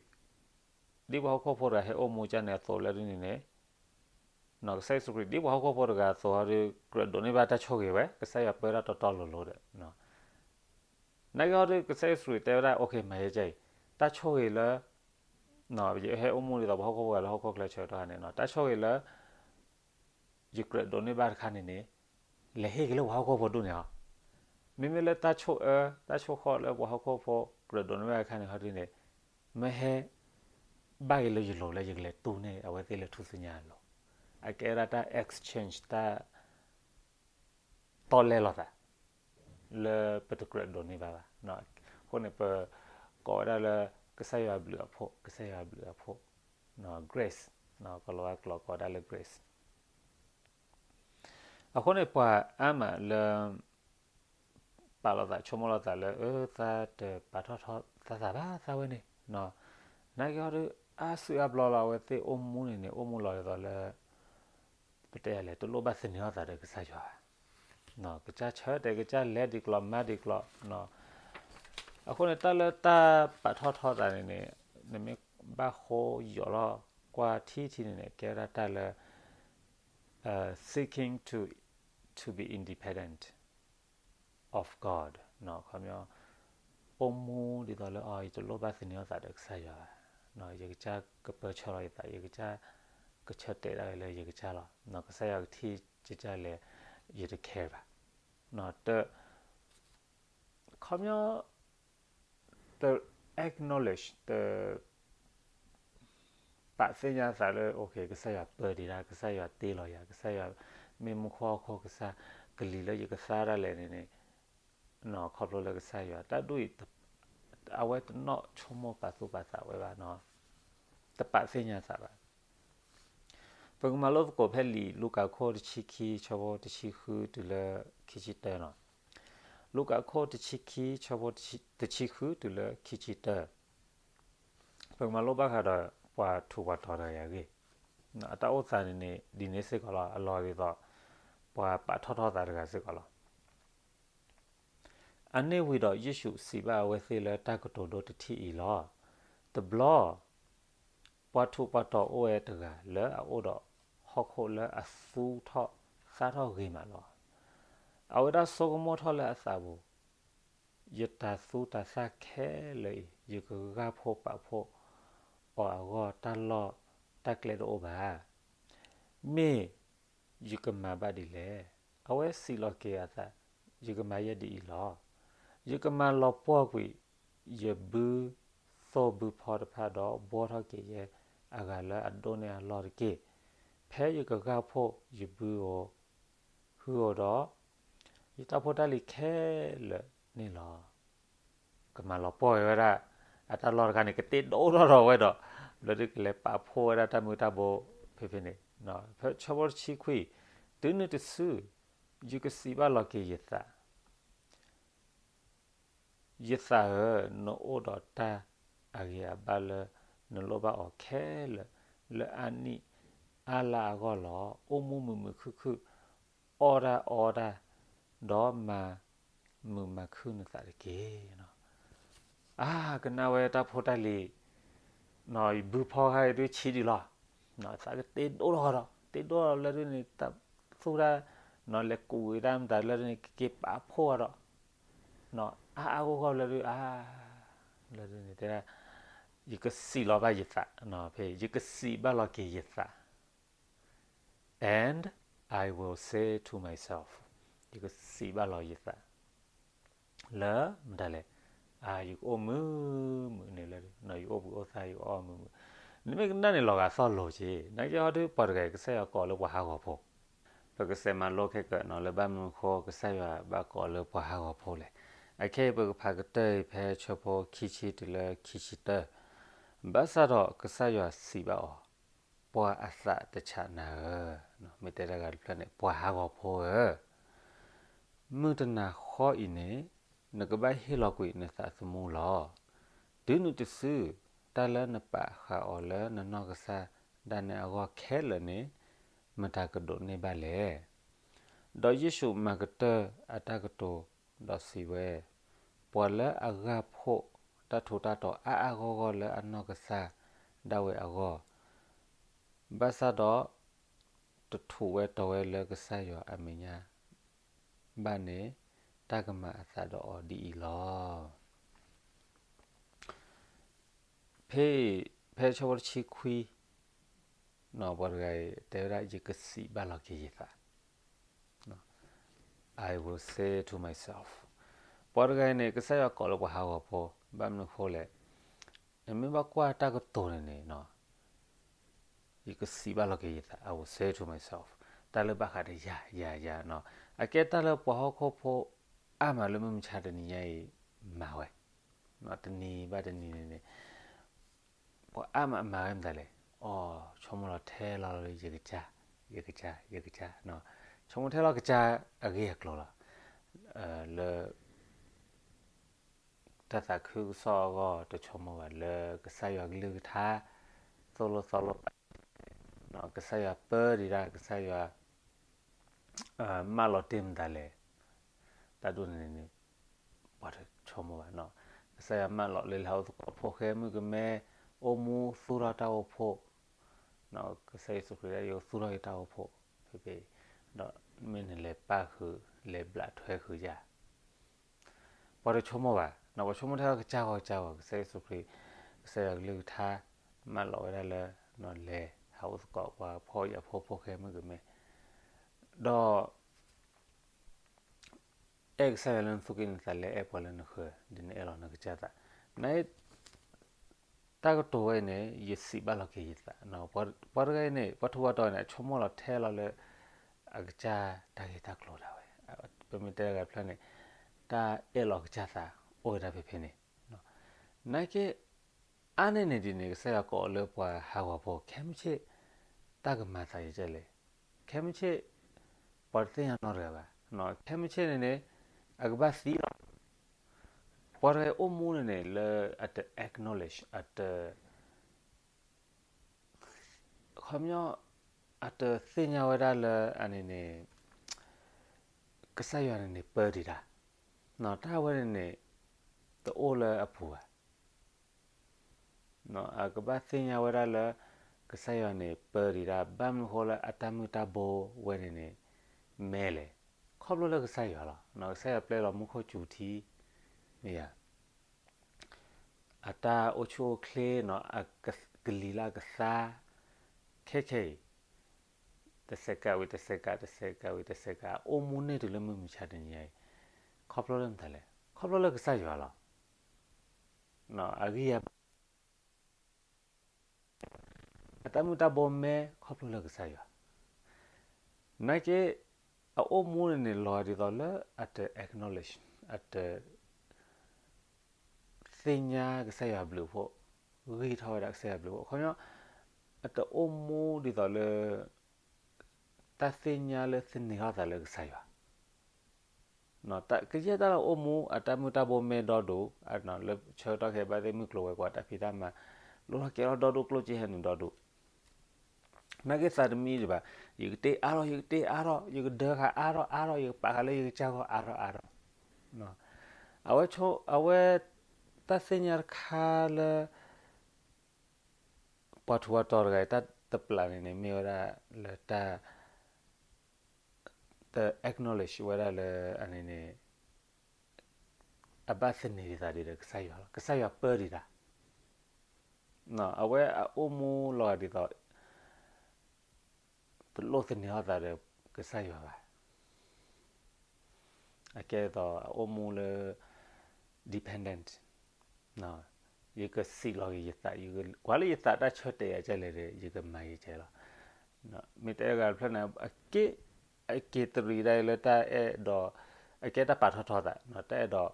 ဒ်ပှၤဟီၣ်ခိၣ်ဖိတဂၤဟဲအိၣ်မူကၢ်န့ၣ်အသိးလၢဒ်န့ၣ်န့ၣ်, ကစၢ်ယ့ၣ်ၡူးခရံာ် ဒ်ပှၤဟီၣ်ခိၣ်ဖိတဂၤအသိးဒီး ကြၢးဒိးန့ၢ်ဘၣ်တၢ်ဆိၣ်ဂ့ၤဝဲ, ကစၢ်ယွၤပၢတၢ်တီတီလိၤလိၤဒီး နာ်က့ဟီဒီး ကစၢ်ယ့ၣ်ၡူးခရံာ်တဲဝဲဒၣ် အိၣ်ခ့ မၤယဲကဲအံၤ, တၢ်ဆိၣ်ဂ့ၤလၢ ယဟဲအိၣ်မူဒ်သိးပှၤဟီၣ်ခိၣ်ဖိတဂၤလၢဟီၣ်ခိၣ်ချၢဆၢကတီၢ်န့ၣ်, တၢ်ဆိၣ်ဂ့ၤလၢ ယကြၢးဒိးန့ၢ်ဘၣ်တခါန့ၣ်န့ၣ်, လဲၤဟ့ၣ်က့ၤလၢပှၤဟီၣ်ခိၣ်ဖိဒူၣ်န့ၣ်လီၤ. မ့မ့ၢ်လၢတၢ်ဆိၣ်အၢ တၢ်ဆိၣ်ဃီၣ်လၢပှၤဟီၣ်ခိၣ်ဖိ ကြၢးဒိးန့ၢ်ဘၣ်တခါန့ၣ်ဟီဒ်န့ၣ်, မ့ၢ်ဟဲဘၣ်က့ၤလၢယလိၤလၢယကလဲၤတူၢ်န့ၢ်အဝဲသ့ၣ်လၢထူၣ်စုညါအလိၤ, အကဲဝဲဒၣ်တၢ် exchange တၢ် တီၢ်လဲလိာ်သး လၢပတကြၢးဒိးန့ၢ်ဘၣ်ဘၣ်. အဃိန့ၣ် ပကိးဝဲဒၣ်လၢ ကစၢ်ယွၤဘျုးအဖှိၣ်, ကစၢ်ယွၤဘျုးအဖှိၣ်, grace, ကီၤလၤဝါကျိာ်ကိးဝဲဒၣ်လၢ grace. အဃိန့ၣ် ပှၤအါမးလၢ ပာ်လီၤသး ဆိကမိၣ်လီၤသးလၢ အၢ သးတပာ်ထီၣ်ထီသးဘၣ်သးဝဲန့ၣ်, နာ်က့ဟီဒီး အါစုအါဘျီလီၤ အဝဲသ့ၣ်အိၣ်မူန့ၣ်န့ၣ် အိၣ်မူလီၤဒ်သိးလၢ ပတဲလဲၣ် တလိၣ်ဘၣ်သန့ၤအီၣ်သးဒီးကစၢ်ယွၤဘၣ်. ကစၢ်ဆၢတဲာ် ကစၢ်လဲၤဒ်ကျိၤ မၤဒ်ကျိၤ, အဃိန့ၣ် တၢ်လၢတၢ်ပာ်ထီၣ်ထီသးန့ၣ်န့ၣ် နမ့ၢ်ဘၣ်ဃိယိးလီၤကွၢ်ထံထံန့ၣ်န့ၣ် ကဲဝဲဒၣ်တၢ်လၢ seeking to to be independent of God, ခီပညီ အိၣ်မူဒ်သိးလၢ အီ ယတလိၣ်ဘၣ်သန့ၤအီၣ်သးဒီးကစၢ်ယွၤဘၣ်, ယကစၢ်ကပၢဆှၢလီၤယသး, ယကစၢ်ကဆၢတဲာ်ဒၣ်ဝဲလၢယကစၢ်လီၤ, ကစၢ်ယွၤကထံၣ်ကစၢ်လဲၣ် ယတ care ဘၣ်, တ ခီပညီ တ acknowledge တ ပာ်သ့ၣ်ညါသးလၢ ကစၢ်ယွၤပၢဒံးဒၣ်, ကစၢ်ယွၤတ့လီၤယၤ, ကစၢ်ယွၤမ့ၢ်မူခိၣ်ဟီၣ်ခိၣ်, ကစၢ်ကလံၤလၢယကသါဒၣ်လဲာ်န့ၣ်န့ၣ်, ခီဖျိလၢကစၢ်ယွၤ တၢ်ဒ်အံၤ အဝဲတနီၣ်ဆိကမိၣ်ပာ်သူၣ်ပာ်သးဝဲဘၣ်, တပာ်သ့ၣ်ညါသးဘၣ်. ပကမၤလိသကိးဖဲလံာ်လူၤကၣ်ခိၣ်တဆံခံ ဆၢဖိတဆံဃုတုၤလၢခံဆံတၢနီၤ. လူၤကၣ်ခိၣ်တဆံခံ ဆၢဖိတဆံဃုတုၤလၢခံဆံတၢ, ပကမၤလိဘၣ်ဃးဒီးပှၤထူးပှၤတီၤတဂၤအံၤအဂ့ၢ်, အတၢ်အိၣ်သးန့ၣ်န့ၣ် ဒ်န့ၣ်စ့ၢ်ကီးလီၤ, အလီၢ်ဒ်သိး ပှၤပာ်ထီၣ်ထီသးတဂၤစ့ၢ်ကီးလီၤ. အန့ၣ်ဝံၤဒီးယ့ၣ်ၡူးစံးဘၣ်အဝဲသ့ၣ်လၢတၢ်ကတိၤဒိတထံၣ်အံၤလီၤ. တဘျီ ပှၤထူးပှၤတီၤအိၣ်ဝဲတဂၤလၢအအိၣ်ဒီးဟီၣ်ခိၣ်လၢအသူၣ်ထီၣ်သၣ်ထီၣ်ဂ့ၤမးလီၤ. အဝဲဒၣ်ဆိကမိၣ်ထီၣ်လၢအသးပူၤ, ယတၢ်သူတၢ်သၣ်ခဲလၢာ်အံၤ ယကဂၢ်ဖှိၣ်ပာ်ဖှိၣ်အီၤအဂီၢ် တၢ်လီၢ်တၢ်ကျဲတအိၣ်ဘၣ်. မ့ၢ်ယကမၤဘၣ်ဒ်လဲၣ်. အဝဲစံးလီၤက့ၤအသး, ယကမၤယဲဒ်အံၤလီၤ. ယကမၤလီၤပှီၢ်ကွံာ် ယဘုသိၣ်ဘုဖီတဖၣ်ဒီး ဘှီထီၣ်က့ၤယဲအဂၤလၢအဒိၣ်န့ၢ်အလီၢ်တက့ၢ်. ဖဲယကဂၢ်ဖှိၣ်ယဘုဧိၤ ဟုဧိၤဒီး ယတၢ်ဖိတၢ်လံၤခဲလၢာ်န့ၣ်လီၤ. ကမၤလီၤပှီၢ်ဝဲဒၣ် အတၢ်လီၢ်တခါန့ၣ် ကတ့ဒိၣ်ထီၣ်ထီၣ်ဝဲဒီး ဘျၢဒုးကလဲၤပာ်ဖှိၣ်ဝဲဒၣ်တၢ်မုၢ်တၢ်ဘိဖဲဖဲန့ၣ်, ဖဲဆၢဖိတဆံခွံ, တုၤနုၤတစု ယကစံးဘၣ်လီၤက့ၤယသး ယသးဧၢ, နအိၣ်ဒီးတၢ်အဂ့ၤအဘၣ်လၢ နလိၣ်ဘၣ်အီၤခဲလၢာ် လၢအနံၣ်အါလါအဂီၢ်လီၤ. အိၣ်မူမုာ်မုာ်ခုၣ်ခုၣ်, အီၣ်တၢ်အီတၢ်, ဒီးမၤမုာ်မၤခုၣ်နသးတက့ၢ်. အါ, ကနၣ်ဝဲတၢ်ဖိတၢ်လံၤ, ယဘုဖီခါအံၤဒုးဆံးဒံးလီၤ. သးကတ့ဒိၣ်ထီၣ်ဒီး တ့ဒိၣ်ထီၣ်လၢဒုးန့ၣ် တၢ်သူၣ်တၢ်, လဲၤကူးဝံၤတၢ်မတၤလၢဒုးန့ၣ် ကက့ၤပာ်ဖှိၣ်အီၤဒီး အါအါဂီၢ်ဂီၢ်လၢဒုး အါ, လၢဒုးန့ၣ်တဲဒၣ် ယကစံးလီၤဘၣ်ယသး, ဖဲယကစံးဘၣ်လီၤက့ၤယသး and I will say to myself, ယကစံးဘၣ်လီၤယသး လၢမတၤလဲၣ်, ယကအိၣ်မုာ်မုာ်န့ၣ်လၢ ယအိၣ်ဘှံးအိၣ်သါ ယကအီၣ်မုာ်မုာ်, နမ့ၢ်ကနၣ်န့ၣ်လီၤဂာ်သီၣ်လိၤက့ၤ, နာ်က့ဟီဒုးပှၤတဂၤအံၤ ကစၢ်ယွၤကိးလၢပှၤဟးဂီၤဖိ, ပကစဲးမၤလိခဲကၢးနီၤ လၢဘၣ်မနုၤဃိ ကစၢ်ယွၤဘၣ်ကိးလၢပှၤဟးဂီၤဖိလဲၣ်. အခဲအံၤပကဖးကတၢၢ်အံၤဖဲဆၢဖိခံဆံတုၤလၢခံဆံတၢ, ဘၣ်ဆၣ်ဒီးကစၢ်ယွၤစံးဘၣ်အီၤ, ပှၤအသးတဆးနၤဧၢ, မ့ၢ်တဲတၢ်ဂၤတဖျၢၣ်န့ၣ် ပှၤဟးဂီၤဖိဧၢ, မုၢ်တနၤဃီအံၤန့ၣ် နကဘၣ်ဟ့ၣ်လီၤကွံာ်နသးသမူလီၤ. တုၤနုၤတစု တၢ်လၢနပာ်ဃာ်အီၤလၢနနီၢ်ကစၢ်ဒၣ်နဲအဂီၢ်ခဲလၢာ်န့ၣ် မတၤကဒိးန့ၢ်ဘၣ်လဲၣ်. ဒီးယ့ၣ်ၡူးမၤကတၢၢ်အတၢ်ကတိၤဒီးစံးဝဲ, ပှၤလၢအဂၢ်ဖှိၣ်တၢ်ထူးတၢ်တီၤအါအါဂီၢ်ဂီၢ်လၢအနီၢ်ကစၢ်ဒၣ်ဝဲအဂီၢ်, ဘၣ်ဆၣ်ဒီး တထူးဝဲတီၤဝဲလၢကစၢ်ယွၤအမဲာ်ညါဘၣ်န့ၣ်, တၢ်ကမၤအသးဒီးအီၤဒ်အံၤလီၤ. ဖဲအံၤ ဖဲဆၢဖိတဆံခွံ ပှၤတဂၤအံၤ တဲဝဲဒၣ် ယကစံးဘၣ်လီၤက့ၤယသး, I will say to myself, ပှၤတဂၤအံၤန့ၣ် ကစၢ်ယွၤကိးလၢပှၤဟးဂီၤဖိ, ဘၣ်မနုၤဃိလဲၣ်, နမ့ၢ်ဘၣ်ကွၢ်တၢ်ကတိၤန့ၣ်န့ၣ် ယကစံးဘၣ်လီၤက့ၤယသး, I will say to myself, တၢ်လၢဘၣ်ဃးဒီးယၤ ယၤ ယၤနီၤ, အကဲတၢ်လၢပှၤဟီၣ်ခိၣ်ဖိအါမးလၢမုၢ်မဆါတနံၤညါအံၤ မၤဝဲ, တနံၤဘၣ်တနံၤန့ၣ်န့ၣ် ပှၤအါမးမၤဝဲမတၤလဲၣ်, အိ ဆိကမိၣ်လီၤထဲလီၤလၢယကစၢ်, ယကစၢ်, ယကစၢ်, ဆိကမိၣ်ထဲလီၤကစၢ်အဂ့ၢ်အကျိၤလီၤ, လၢ တၢ်သးခုကစီၣ်အဂီၢ် တဆိကမိၣ်ဘၣ်လၢကစၢ်ယွၤကလုၢ်ကထါ သိၣ်လိသီလိပာ်, ကစၢ်ယွၤပၢဒံးတၢ် ကစၢ်ယွၤ မၢလီၤတ့ၢ်မတၤလဲၣ်, တၢ်ဒ်န့ၣ်န့ၣ် ပှၤတဆိကမိၣ်ဘၣ်, ကစၢ်ယွၤမၢလီၤလၢလၢဟးအိၣ်သကိးဖိၣ်ဃဲမုၣ်ကမဲ အိၣ်မူသူၣ်ထီၣ်တၢ်အိၣ်ဖှိၣ်, ကစၢ်ယ့ၣ်ၡူးခရံာ်ဒၣ်ယိၤသူၣ်ထီၣ်က့ၤတၢ်အိၣ်ဖှိၣ် ဖဲဖဲအံၤ, ဒီးမ့ၢ်နလဲၤပၣ်ဃုာ် လဲၤဘျးထွဲဃုာ်ယၤ ပှၤတဆိကမိၣ်ဘၣ်, ပှၤဆိကမိၣ်ထဲလီၤကစၢ်ဂီၤကစၢ်ဂီၤ ကစၢ်ယ့ၣ်ၡူးခရံာ် ကစၢ်ယွၤကလုၢ်ကထါ မၢလီၤဝဲဒၣ်လၢ လဲၤဟးအိၣ်သကိးပှၤဖှီၣ်ယာ်ဖိဖိၣ်ဃဲမုၣ်ကမဲ, ဒီး အဲၣ်ကစၢ်ယွၤလၢနသူၣ်ကံၢ်နသးလဲ အဲၣ်ပှၤလၢနဃၢၤ ဒ်နအဲၣ်လီၤနကစၢ်သး, န တၢ်ကတိၤဝဲအံၤန့ၣ် ယစံးဘၣ်လီၤက့ၤယသး, ပှၤတဂၤအံၤန့ၣ် ပှၤထူးပှၤတီၤန့ၣ် အဆိကမိၣ်လီၤထဲလီၤလၢ အကစၢ်တၢ်ဂ့ၢ်တၢ်ကျိၤဒၣ်ဝဲ, ပမ့ၢ်တဲတဂၤတဖျၢၣ်န့ၣ် တၢ်အဲၣ်လီၤကစၢ်သး အိၣ်ဝဲဒၣ်ဖဲဖဲန့ၣ်, နာ်က့ အါန့ၢ်န့ၣ်ဒ်န့ၣ် ကစၢ်ယွၤကိးလၢပှၤဟးဂီၤဖိ ခဲမုၢ်ဆ့ၣ် တၢ်ကမၤသးယကဲလဲၣ်, ခဲမုၢ်ဆ့ၣ် ပှၤတသ့ၣ်ညါနီတဂၤဘၣ်, ခဲမုၢ်ဆ့ၣ်န့ၣ်န့ၣ် အကဘၣ်သံလီၤ, ပှၤတဂၤအံၤအိၣ်မူန့ၣ်န့ၣ် လၢအတ acknowledge အတ ခီပညီ အတသ့ၣ်ညါဝဲဒၣ်လၢအန့ၣ်န့ၣ် ကစၢ်ယွၤန့ၣ်န့ၣ် ပၢတံာ်တၢ်, တၢ်ဝဲန့ၣ်န့ၣ် တအိၣ်လၢအပူၤဘၣ်, အကဘၣ်သ့ၣ်ညါဝဲဒၣ်လၢ ကစၢ်ယွၤန့ၣ် ပၢတံာ်တၢ် ဘၣ်မနုၤဃိလၢအတၢ်မုၢ်တၢ်ဘိဝဲန့ၣ်န့ၣ် မဲလဲၣ်, ခီဖျိလၢကစၢ်ယွၤလီၤ, ကစၢ်ယွၤပျဲလီၤမူခိၣ်စူၤထံ မ့ၢ်ယၤ အတၢ်အိၣ်ဆူၣ်အိၣ်ချ့နီၤ အကလံၤလၢအကသါ ခဲခဲအံၤ တစဲးကးဝံၤ တစဲးကး တစဲးကးဝံၤ တစဲးကး အအိၣ်မူန့ၢ်တုၤလၢမုၢ်မဆါတနံၤအံၤ ခီဖျိလၢမတၤလဲၣ် ခီဖျိလၢကစၢ်ယွၤလီၤ. အဂံၢ်အဘါ အတၢ်မုၢ်တၢ်ဘိမဲ ခီဖျိလၢကစၢ်ယွၤ နာ်က့ အအိၣ်မူန့ၣ်န့ၣ် လီၤဒ်သိးလၢအတ acknowledge အတသ့ၣ်ညါကစၢ်ယွၤဘျုးအဖှိၣ်, ဂံၢ်ထီၣ်ဝဲဒၣ်ကစၢ်ယွၤဘျုးအဖှိၣ်. အခီပညီ အတအိၣ်မူဒ်သိးလၢ တၢ်သ့ၣ်ညါလၢသန့ၤထီၣ်သးလၢကစၢ်ယွၤ ကယဲၢ်တၢ်လၢအိၣ်မူ အတၢ်မုၢ်တၢ်ဘိမဲဒီဒိၣ်, လၢဆၢကတီၢ်ခဲအံၤ ဘၣ်သ့ၣ်မုၢ်ကျိၤဝဲၤကွာ်တၢ်ဖံးတၢ်မၤ လိၣ်ထီၣ်ကဲထီၣ်ဒီဒိၣ်ကျိၣ်စ့ဟဲနုာ်ဒီဒိၣ်, နာ်က့သးတမံဒံးဘၣ်, ယကတ့အါထီၣ် ယကတ့အါထီၣ် ယကဒၢဃာ်အါထီၣ်အါထီၣ် ယကပာ်ဃာ်လၢယကစၢ်ဂီၢ်အါထီၣ်အါထီၣ်, အဝဲဆိ အဝဲ တၢ်သ့ၣ်ညါတခါလၢ ပှၤထူးပှၤတီၤတဂၤအံၤ တၢ်တပျးန့ၣ်န့ၣ် မ့ၢ်ဝဲဒၣ်လၢတၢ် တ acknowledge ဝဲဒၣ်လၢအန့ၣ်န့ၣ် အဘၣ်သန့ၤဒံးသးဒ်ဒီးကစၢ်ယွၤလီၤ. ကစၢ်ယွၤပၢဒံးတၢ်, အဝဲအအိၣ်မူလီၤဂာ်ဒ်သိး တလိၣ်သန့ၤထီၣ်သးဒီးကစၢ်ယွၤဘၣ်. အကဲဒ်သိးအအိၣ်မူလၢ dependent, ယကစံးလီၤက့ၤယသး, ကွၢ်လၢယသးတၢ်ဆၢတဲာ်ယၤကဲလဲၣ်ဒီး ယကမၤယကဲလီၤ. မ့ၢ်တဲဂၤတဖျၢၣ်န့ၣ် အက့ အက့ၤတရံးဒၣ်လၢတၢ်အဲၣ်ဒိး, အကဲတၢ်ပာ်ထီၣ်ထီသး, တၢ်အဲၣ်ဒိး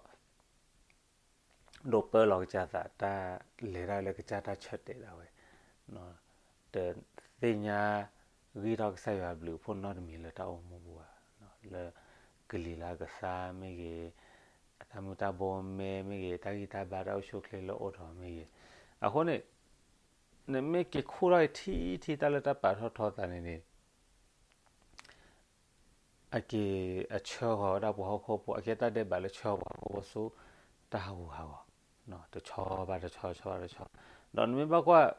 ဒိးပၢလီၤကစၢ်သး တၢ်လဲၤဒၣ်လၢကစၢ်တၢ်ဆၢတဲာ်ဒၣ်ဝဲ, တသ့ၣ်ညါဂံၢ်ထီၣ်ကစၢ်ယွၤဘျုးအဖှိၣ်နီတမံၤလၢတၢ်အိၣ်မူပူၤဘၣ်, လၢကလံၤလၢအကသါမ့ၢ်ဂ့ၤ, အတၢ်မုၢ်တၢ်ဘိမဲမ့ၢ်ဂ့ၤ, တၢ်ဂံၢ်တၢ်ဘါတၢ်အိၣ်ဆူၣ်အိၣ်ချ့လၢအိၣ်ထီၣ်မ့ၢ်ဂ့ၤ, အဃိန့ၣ် နမ့ၢ်က့ၤခူၣ်ထီၣ်ထံထံတၢ်လၢတၢ်ပာ်ထီၣ်ထီသးန့ၣ်န့ၣ် အက့ၤအဆှၢဃီၤဝဲဒၣ်ပှၤဟီၣ်ခိၣ်ဖိ, အကဲတၢ်ဒဲးဘးလၢဆှၢပှၤဟီၣ်ခိၣ်ဖိဆူ တၢ်ဟးဂူာ်ဟးဂီၤ, တဆီဘၣ်တဆီ တဆီဘၣ်တဆီ, ဒီးနမ့ၢ်ဘၣ်ကွၢ်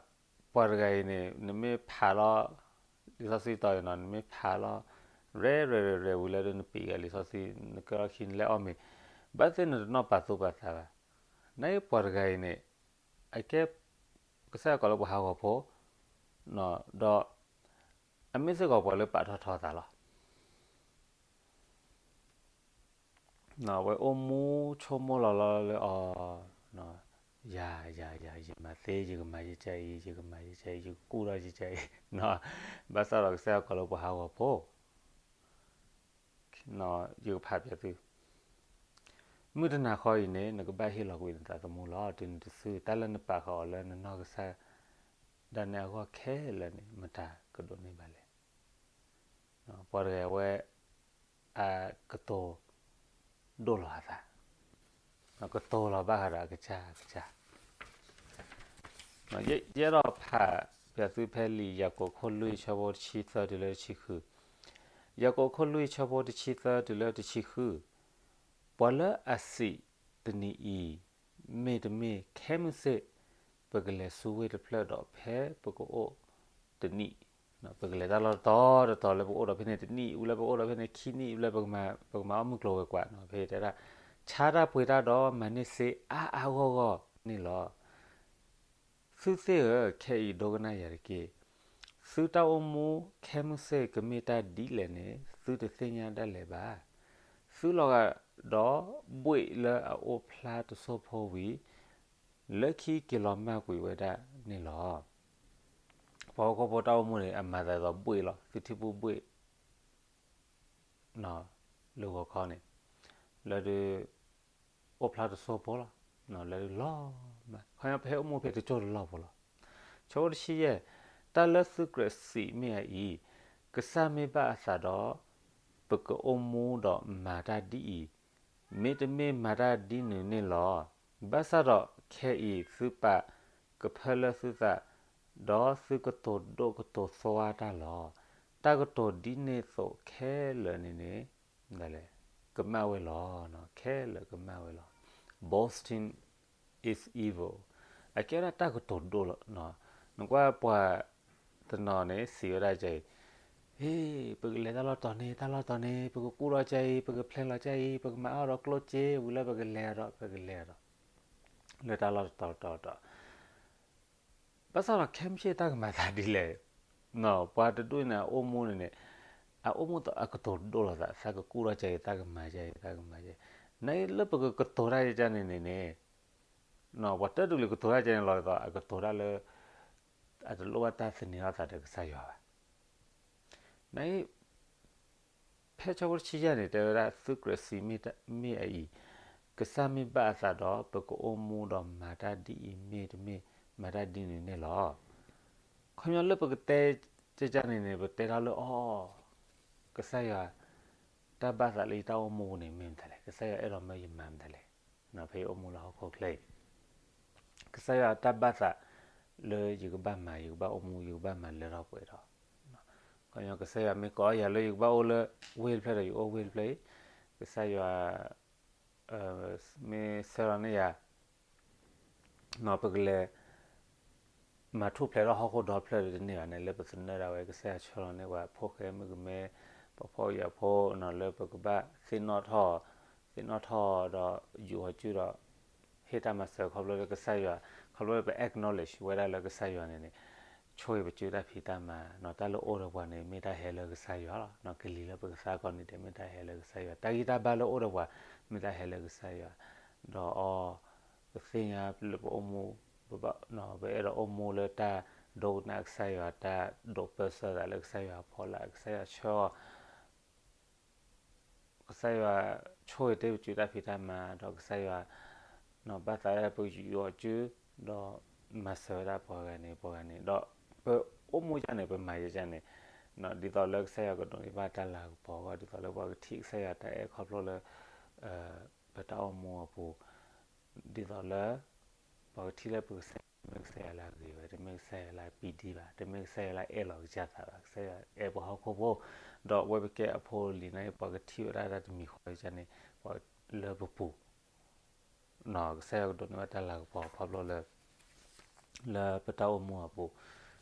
ပှၤတဂၤအံၤန့ၣ် နမ့ၢ်ဖးလီၤ လံာ်စီဆှံတီၤအံၤနီၤ, နမ့ၢ်ဖးလီၤ ရဲၣ်ရဲၣ်ရဲၣ်ရဲၣ်ဝံၤလၢဒ်နပံးဂၤလံာ်စီဆှံ နကဲထီၣ်ခံနလဲအီၣ်မ့ၤ, ဘၣ်သ့ၣ်နတနီၣ်ပာ်သူၣ်ပာ်သးဘၣ်. နာ်က့ပှၤတဂၤအံၤန့ၣ် အကဲ ကစၢ်ယွၤကိးလၢပှၤဟးဂီၤဖိ, ဒီး အမ့ၢ်စ့ၢ်ကီးပှၤလၢပာ်ထီၣ်ထီသးလီၤ. အဝဲအိၣ်မူဆိကမိၣ်လီၤလီၤလၢအီၤ, ယၤ ယၤ ယၤ ယမၤသ့ ယကမၤယကဲအံၤ ယကမၤယကဲအံၤ ယကကူၣ်ထီၣ်ယကဲအံၤ, ဘၣ်ဆၣ်ဒီးကစၢ်ယွၤကိးလၢပှၤဟးဂီၤဖိ ယကဖးပၠးသု, မုၢ်တနၤဃီအံၤန့ၣ် နကဘၣ်ဟ့ၣ်လီၤကွံာ်နသးသမူလီၤ. တုၤနုၤတစု တၢ်လၢနပာ်ဃာ်အီၤလၢနနီၢ်ကစၢ်ဒၣ်နဲအဂီၢ်ခဲလၢာ်န့ၣ် မတၤကဒိးန့ၢ်ဘၣ်လဲၣ်. ပှၤတဂၤဝဲ အကတိၤဒိၣ်လီၤအသး, ကတိၤလီၤဘၣ်ဃးဒီးအကစၢ်အကစၢ် ယအဲၣ်ဒိးဖးပၠးသုဖဲလံာ်ယၤကိာ်ခိၣ်လွံၢ်ဆၢဖိတဆံသၢတုၤလၢတဆံဃု, ယၤကိာ်ခိၣ်လွံၢ်ဆၢဖိတဆံသၢတုၤလၢတဆံဃု, ပှၤလၢအစံးတနံၤအံၤ, မ့တမ့ၢ်ခဲမုၢ်ဆ့ၣ် ပကလဲၤဆူဝ့ၢ်တဖျၢၣ်ဒီးဖဲပကအိၣ်တနံၣ်, ပကလဲၤတၢ်လီၢ်တတီၤတတီၤလၢပကအိၣ်ဒီးဖဲန့ၣ်တနံၣ်, ဝံၤလၢပကအိၣ်ဒီးဖဲန့ၣ်ခံနံၣ်, ဝံၤလၢပကမၤအီၣ်မုၢ်ကျိၤဝဲၤကွာ်နီၤ, ဖဲတဲဒၣ် ဆါတၢ်ပှ့ၤတၢ်ဒီးမၤန့ၢ်စ့အါအါဂီၢ်ဂီၢ်န့ၣ်လီၤ. သုသ့ၣ်ဧၢ, ခဲအံၤဒိကနၣ်ယၤတက့ၢ်. သုတၢ်အိၣ်မူခဲမုၢ်ဆ့ၣ်ကမ့ၢ်တၢ်ဒ်လဲၣ်န့ၣ် သုတသ့ၣ်ညါဒၣ်လဲာ်ဘၣ်. သုလီၤဂာ်ဒီးဘှ့ၣ်လၢအအိၣ်ဖျါတစိၢ်ဖိဝံၤ, လၢခံက့ၤလီၤမၢ်ကွံာ်ဝဲဒၣ်န့ၣ်လီၤ. ပှၤဟီၣ်ခိၣ်ဖိတၢ်အိၣ်မူန့ၣ် အမၤသးဒ်သိးဘှ့ၣ်လီၤ, သုထံဘှ့ၣ်ဘှ့ၣ် လၢဂီၤခီန့ၣ်, လၢဒုး အိၣ်ဖျါတစိၢ်ဖိလီၤ, လၢဒုးလီၤမၢ်, ခီပညီပဟဲအိၣ်မူဖဲတစိၢ်တလီၢ်ဖိလီၤ. ဆၢဖိတဆံယဲၢ်, တၢ်လၢသုကြၢးစံးမ့ၢ်အအံၤ, ကစၢ်မ့ၢ်ဘၣ်အသးဒီး ပကအိၣ်မူဒီးမၤတၢ်ဒ်အံၤ, မ့တမ့ၢ်မၤတၢ်ဒ်နုၤန့ၣ်လီၤ. ဘၣ်ဆၣ်ဒီးခဲအံၤသုပာ်ကဖၢလၢသုသး, ဒီးသုကတိၤဒိၣ်ကတိၤသွါတၢ်လီၤ. တၢ်ကတိၤဒ်န့ၣ်သိးခဲလၢာ်န့ၣ်န့ၣ် ဒ်လဲၣ်, ကမၣ်ဝဲလီၤ, ခဲလၢာ်ကမၣ်ဝဲလီၤ. Boasting is evil. အကဲဒၣ်တၢ်ကတိၤဒိၣ်လီၤ. နကွၢ်ပှၤတနီၤန့ၣ် စံးဝဲဒၣ်ကအံၤ, ဟ့ၣ် ပကလဲၤတၢ်လီၢ်တီၤန့ၣ် တၢ်လီၢ်တီၤန့ၣ် ပကကူၣ်ထီၣ်ကၢ်အံၤ ပက plan လီၤကၢ်အံၤ ပကမၤအီၣ်ဒီးကျိၣ်စ့ဝံၤလၢပကလဲၤဒီး ပကလဲၤဒီး လၢတၢ်လီၢ်တတီၤတတီၤတတီၤ ဘၣ်ဆၣ်ဒီးခဲမုၢ်ဆ့ၣ်တၢ်ကမၤသးဒ်လဲၣ်, ပှၤတဒူၣ်န့ၣ် အအိၣ်မူန့ၣ်န့ၣ် အအိၣ်မူအကတိၤဒိၣ်လိာ်သး သးကကူၣ်ထီၣ်ကၢ်အံၤ သးကမၤကၢ်အံၤ သးကမၤကၢ်အံၤ, နလၢပကကတိၤတၢ်ကၢ်န့ၣ်န့ၣ်န့ၣ် ပှၤတဒူၣ်လၢကတိၤတၢ်ကၢ်န့ၣ်လီၤဒ်သိး အကတိၤတၢ်လၢ အတလိၣ်ဘၣ်တၢ်သန့ၤထီၣ်သးဒီးကစၢ်ယွၤဘၣ်. န ဖဲဆၢဖိတဆံယဲၢ်န့ၣ် တဲဝဲဒၣ် သုကြၢးစံးမ့ၢ်အအံၤ, ကစၢ်မ့ၢ်ဘၣ်အသးဒီး ပကအိၣ်မူဒီးမၤတၢ်ဒ်အံၤမ့တမ့ၢ် မၤတၢ်ဒ်န့ၣ်န့ၣ်လီၤ. ခီပညီလၢပကတဲကၢ်န့ၣ်န့ၣ် ပတဲထီၣ်လၢအီၤ ကစၢ်ယွၤ တၢ်ဘၣ်သးလၢယတၢ်အိၣ်မူပူၤန့ၣ်မ့ၢ်မတၤလဲၣ်, ကစၢ်ယွၤအဲၣ်ဒိးမၢယမၤမတၤလဲၣ်, ဖဲယအိၣ်မူလၢဟီၣ်ခိၣ်ချၢအံၤ ကစၢ်ယွၤတၢ်ဘၣ်သးလၢယကဘၣ်မၤ ယကဘၣ်အိၣ်မူ ယကဘၣ်မၤလၢထီၣ်ပှဲၤထီၣ်, ခီပညီကစၢ်ယွၤမ့ၢ်ကိးယၤလၢယကဘၣ်အိၣ်လၢဝ့ၢ်တဖျၢၣ်ဒီးယအိၣ်ဝ့ၢ်တဖျၢၣ်အံၤ, ကစၢ်ယွၤ မ့ၢ်ဆှၢလီၤန့ၢ်ယၤ ပကလဲၤ မၤထူၣ်ဖျဲးထီၣ်ဟီၣ်ခိၣ်ဒီဖျၢၣ်ဒီးတန့ၢ်ဘၣ်န့ၣ် လၢပသနၢၣ်ဒၣ်ဝဲ ကစၢ်ယွၤဆှၢလီၤန့ၢ်ပှၤဖိဃဲမုၣ်ကမဲ ပှၤဖှီၣ်ယာ်ဖိ လၢပကဘၣ်သ့ၣ်နီၣ်ထီၣ် သ့ၣ်နီၣ်ထီၣ်ဒီးယူးယီၣ်စုဒီး ဟ့ၣ်တၢ်မၤစၢၤခီဖျိလၢကစၢ်ယွၤ ခီဖျိလၢပ acknowledge ဝဲဒၣ်လၢကစၢ်ယွၤန့ၣ်န့ၣ် ဆိၣ်ဂ့ၤပစုတၢ်ဖံးတၢ်မၤ တၢ်လၢအိၣ်ဒီးပှၤန့ၣ် မ့ၢ်တၢ်ဟဲလၢကစၢ်ယွၤလီၤ. ကလံၤလၢပကသါကိးနံၤဒဲး မ့ၢ်တၢ်ဟဲလၢကစၢ်ယွၤ တၢ်ဂံၢ်တၢ်ဘါလၢအိၣ်ဒီးပှၤ မ့ၢ်တၢ်ဟဲလၢကစၢ်ယွၤ ဒီးအီၤ ပသ့ၣ်ညါလၢပအိၣ်မူ ပအဲၣ်ဒိးအိၣ်မူလၢတၢ်ဒိကနၣ်ကစၢ်ယွၤ တၢ်ဒိးပၢဆှၢသးလၢကစၢ်ယွၤအဖီလာ် ကစၢ်ယွၤဆှၢအီၤ ကစၢ်ယွၤဆိၣ်ဂ့ၤတ့ၢ်ပစုတၢ်ဖံးတၢ်မၤ ဒီးကစၢ်ယွၤ ဘၣ်သးဝဲဒၣ်ပယူးယီၣ်စု ဒီးမၤစၢၤဝဲဒၣ်ပှၤဂၤန့ၣ် ပှၤဂၤန့ၣ် ဒီးပအိၣ်မူယါန့ၣ် ပမၤယါန့ၣ် ဒ်သိးလၢကစၢ်ယွၤကဒိးန့ၢ်ဘၣ်တၢ်လၤကပီၤအဂီၢ် ဒ်သိးလၢပှၤကထံၣ်ကစၢ်ယွၤတၢ်အဲၣ်ခီဖျိလၢ ပတၢ်အိၣ်မူအပူၤ ဒ်သိးလၢ ပှၤကထံၣ်လၢပကစၢ်ယွၤ တမ့ၢ်ကစၢ်ယွၤလၢအဂ့ၤဝဲ တမ့ၢ်ကစၢ်ယွၤလၢအပံဒံဘၣ် တမ့ၢ်ကစၢ်ယွၤလၢအအဲၣ်လီၤကစၢ်သးဘၣ် ကစၢ်ယွၤအဲၣ်ပှၤဟီၣ်ခိၣ်ဖိ ဒီးအဝဲပကဲအဖိအလံၤန့ၣ် ပှၤကထံၣ်ဝဲဒၣ်တၢ်တမံၤဃီယါန့ၣ် လၢပပူၤ ကစၢ်ယွၤကဒိးန့ၢ်ဘၣ်တၢ်လၤကပီၤခီဖျိလၢ လၢပတၢ်အိၣ်မူအပူၤ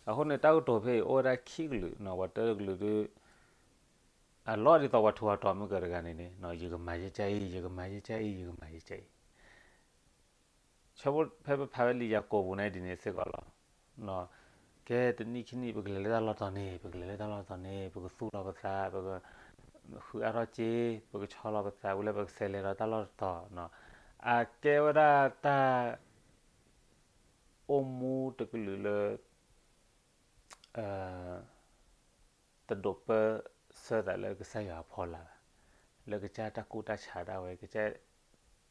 အဃိန့ၣ် တၢ်ကတိၤဖဲအံၤ အိၣ်ဝဲဒၣ်ခံကလုာ် ပှၤတၢ်တကလုာ်ဒုး အလီၢ်ဒ်သိးပှၤထူးပှၤတီၤမုၢ်ကၢၤတဂၤန့ၣ်န့ၣ် ယကမၤယကၢ်အံၤ ယကမၤယကၢ်အံၤ ယကမၤယကၢ်အံၤ ဆၢဖိဖဲပဖးဝဲလံာ်ယၤကိာ်ပူၤန့ၣ်ဒ်န့ၣ်စ့ၢ်ကီးလီၤ. ကဲတနံၣ်ခံနံၣ် ပကလဲၤလၢတၢ်လီၢ်တီၤန့ၣ် ပကလဲၤလၢတၢ်လီၢ်တီၤန့ၣ် ပကသူၣ်လီၤပသး ပကဃုအါထီၣ်စ့ ပကဆီလီၤပသး ဝံၤလၢပကဆဲးလဲၤဒီးတၢ်လီၢ်တတီၤ အကဲဝဲဒၣ်တၢ် အိၣ်မူတကလုာ်လၢ တဒိးပၢဆှၢသးလၢကစၢ်ယွၤအဖီလာ်ဘၣ်, လၢကစၢ်တၢ်ကူၣ်တၢ်ဆးဒၣ်ဝဲ, ကစၢ်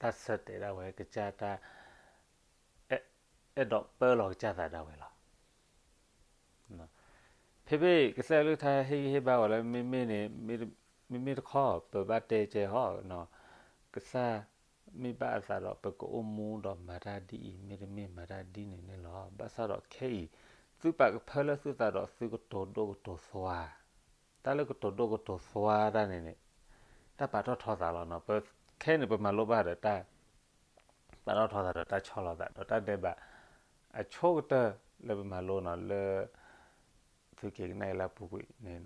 တၢ်ဆၢတဲာ်ဒၣ်ဝဲ, ကစၢ်တၢ် အဲၣ်ဒိးပၢလီၤကစၢ်သးဒၣ်ဝဲလီၤ. ဖဲဖဲအံၤ ကစၢ်ယွၤကလုၢ်ကထါဟ့ၣ်ဂံၢ်ဟ့ၣ်ဘါဝဲလၢ မ့မ့ၢ်တခီ ပဘၣ်တဲကဲဟီၣ်, ကစၢ်မ့ၢ်ဘၣ်အသးဒီး ပကအိၣ်မူဒီးမၤတၢ်ဒ်အံၤ မ့တမ့ၢ်မၤတၢ်ဒ်န့ၣ်န့ၣ်လီၤ. ဘၣ်ဆၣ်ဒီးခဲအံၤ သုပာ်ကဖၢလၢသုသးဒီးသုကတိၤဒိၣ်ကတိၤသွါ, တၢ်လၢကတိၤဒိၣ်ကတိၤသွါတၢ်န့ၣ်န့ၣ် တၢ်ပာ်ထီၣ်ထီသးလီၤ. ခဲအံၤန့ၣ် ပမၤလိဘၣ်ဒီးတၢ် ပာ်ထီၣ်ထီသးဒီးတၢ်ဆီလီၤသး ဒီးတၢ်ဒဲးဘး အဆိကတၢၢ်လၢပမၤလိန့ၣ်လၢ သုက့ၤကနၣ်အံၤလၢအပူၤကွံာ်န့ၣ်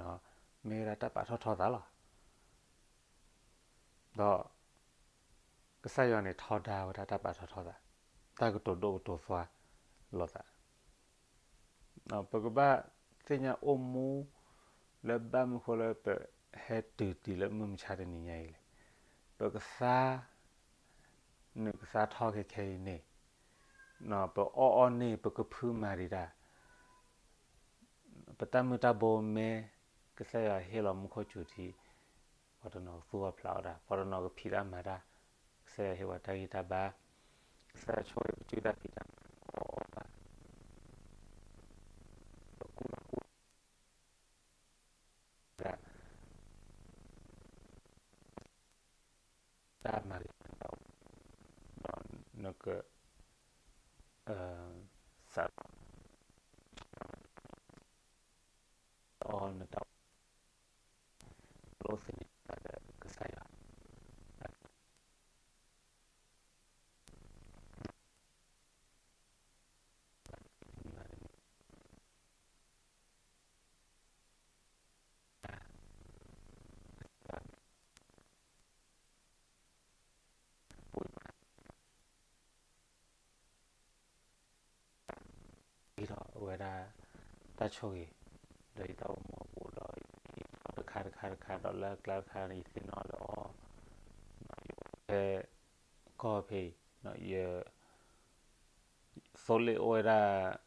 မ့ၢ်ဝဲဒၣ်တၢ်ပာ်ထီၣ်ထီသးလီၤ. ဒီး ကစၢ်ယွၤန့ၣ်ထီဒါဝဲဒၣ်တၢ်ပာ်ထီၣ်ထီသး, တၢ်ကတိၤဒိၣ်ကတိၤသွါလိာ်သး ပကဘၣ်သ့ၣ်ညါအိၣ်မူ လၢဘၣ်မနုၤဃိလၢပဟဲတုၤတံၤလၢမုၢ်မဆါတနံၤညါအံၤလဲၣ်. ပကသါ နုာ်ကသါထီခဲခဲအံၤန့ၣ်, ပအီၣ်အီန့ၢ် ပကဖုမၤဒံးတၢ် ပတၢ်မုၢ်တၢ်ဘိမ့ၢ် ကစၢ်ယွၤဟ့ၣ်လီၤမူခိၣ်စူၤထံ, ပှၤတနီၤကသူၣ်အီၣ်ဖျးအီၣ်တၢ်, ပှၤတနီၤကဖံးတၢ်မၤတၢ်, ကစၢ်ယွၤဟ့ၣ်ပှၤတၢ်ဂံၢ်တၢ်ဘါ, ကစၢ်ယွၤဆိၣ်ဂ့ၤပစုတၢ်ဖံးတၢ်မၤ ပအီၣ်အီတၢ်, ပကူၣ်လီၤကူၣ်လီၤ ဒၣ် တၢ်မၤဂ့ၤတၢ်အိၣ်, ဒီးနက စးထီၣ် အီနတၢ်အိၣ်, လိၣ်သန့ၤတၢ်လၢကစၢ်ယွၤ တနံၤဘၣ်တနံၤ တၢ် ယကစၢ်ယွၤဟ့ၣ်လီၤဝဲဒၣ် တၢ်ဆိၣ်ဂ့ၤ ဒီးယတၢ်အိၣ်မူအပူၤ ဒီးယဟံၣ်ဃီတခါတခါတခါ ဒီးလၢအကျါတခါန့ၣ် ယသ့ၣ်နီၣ်လၢအီၤ ယအိၣ်ဖဲကီၢ်ဖဲအံၤ ယ သိလ့ၣ်အိၣ်ဝဲဒၣ်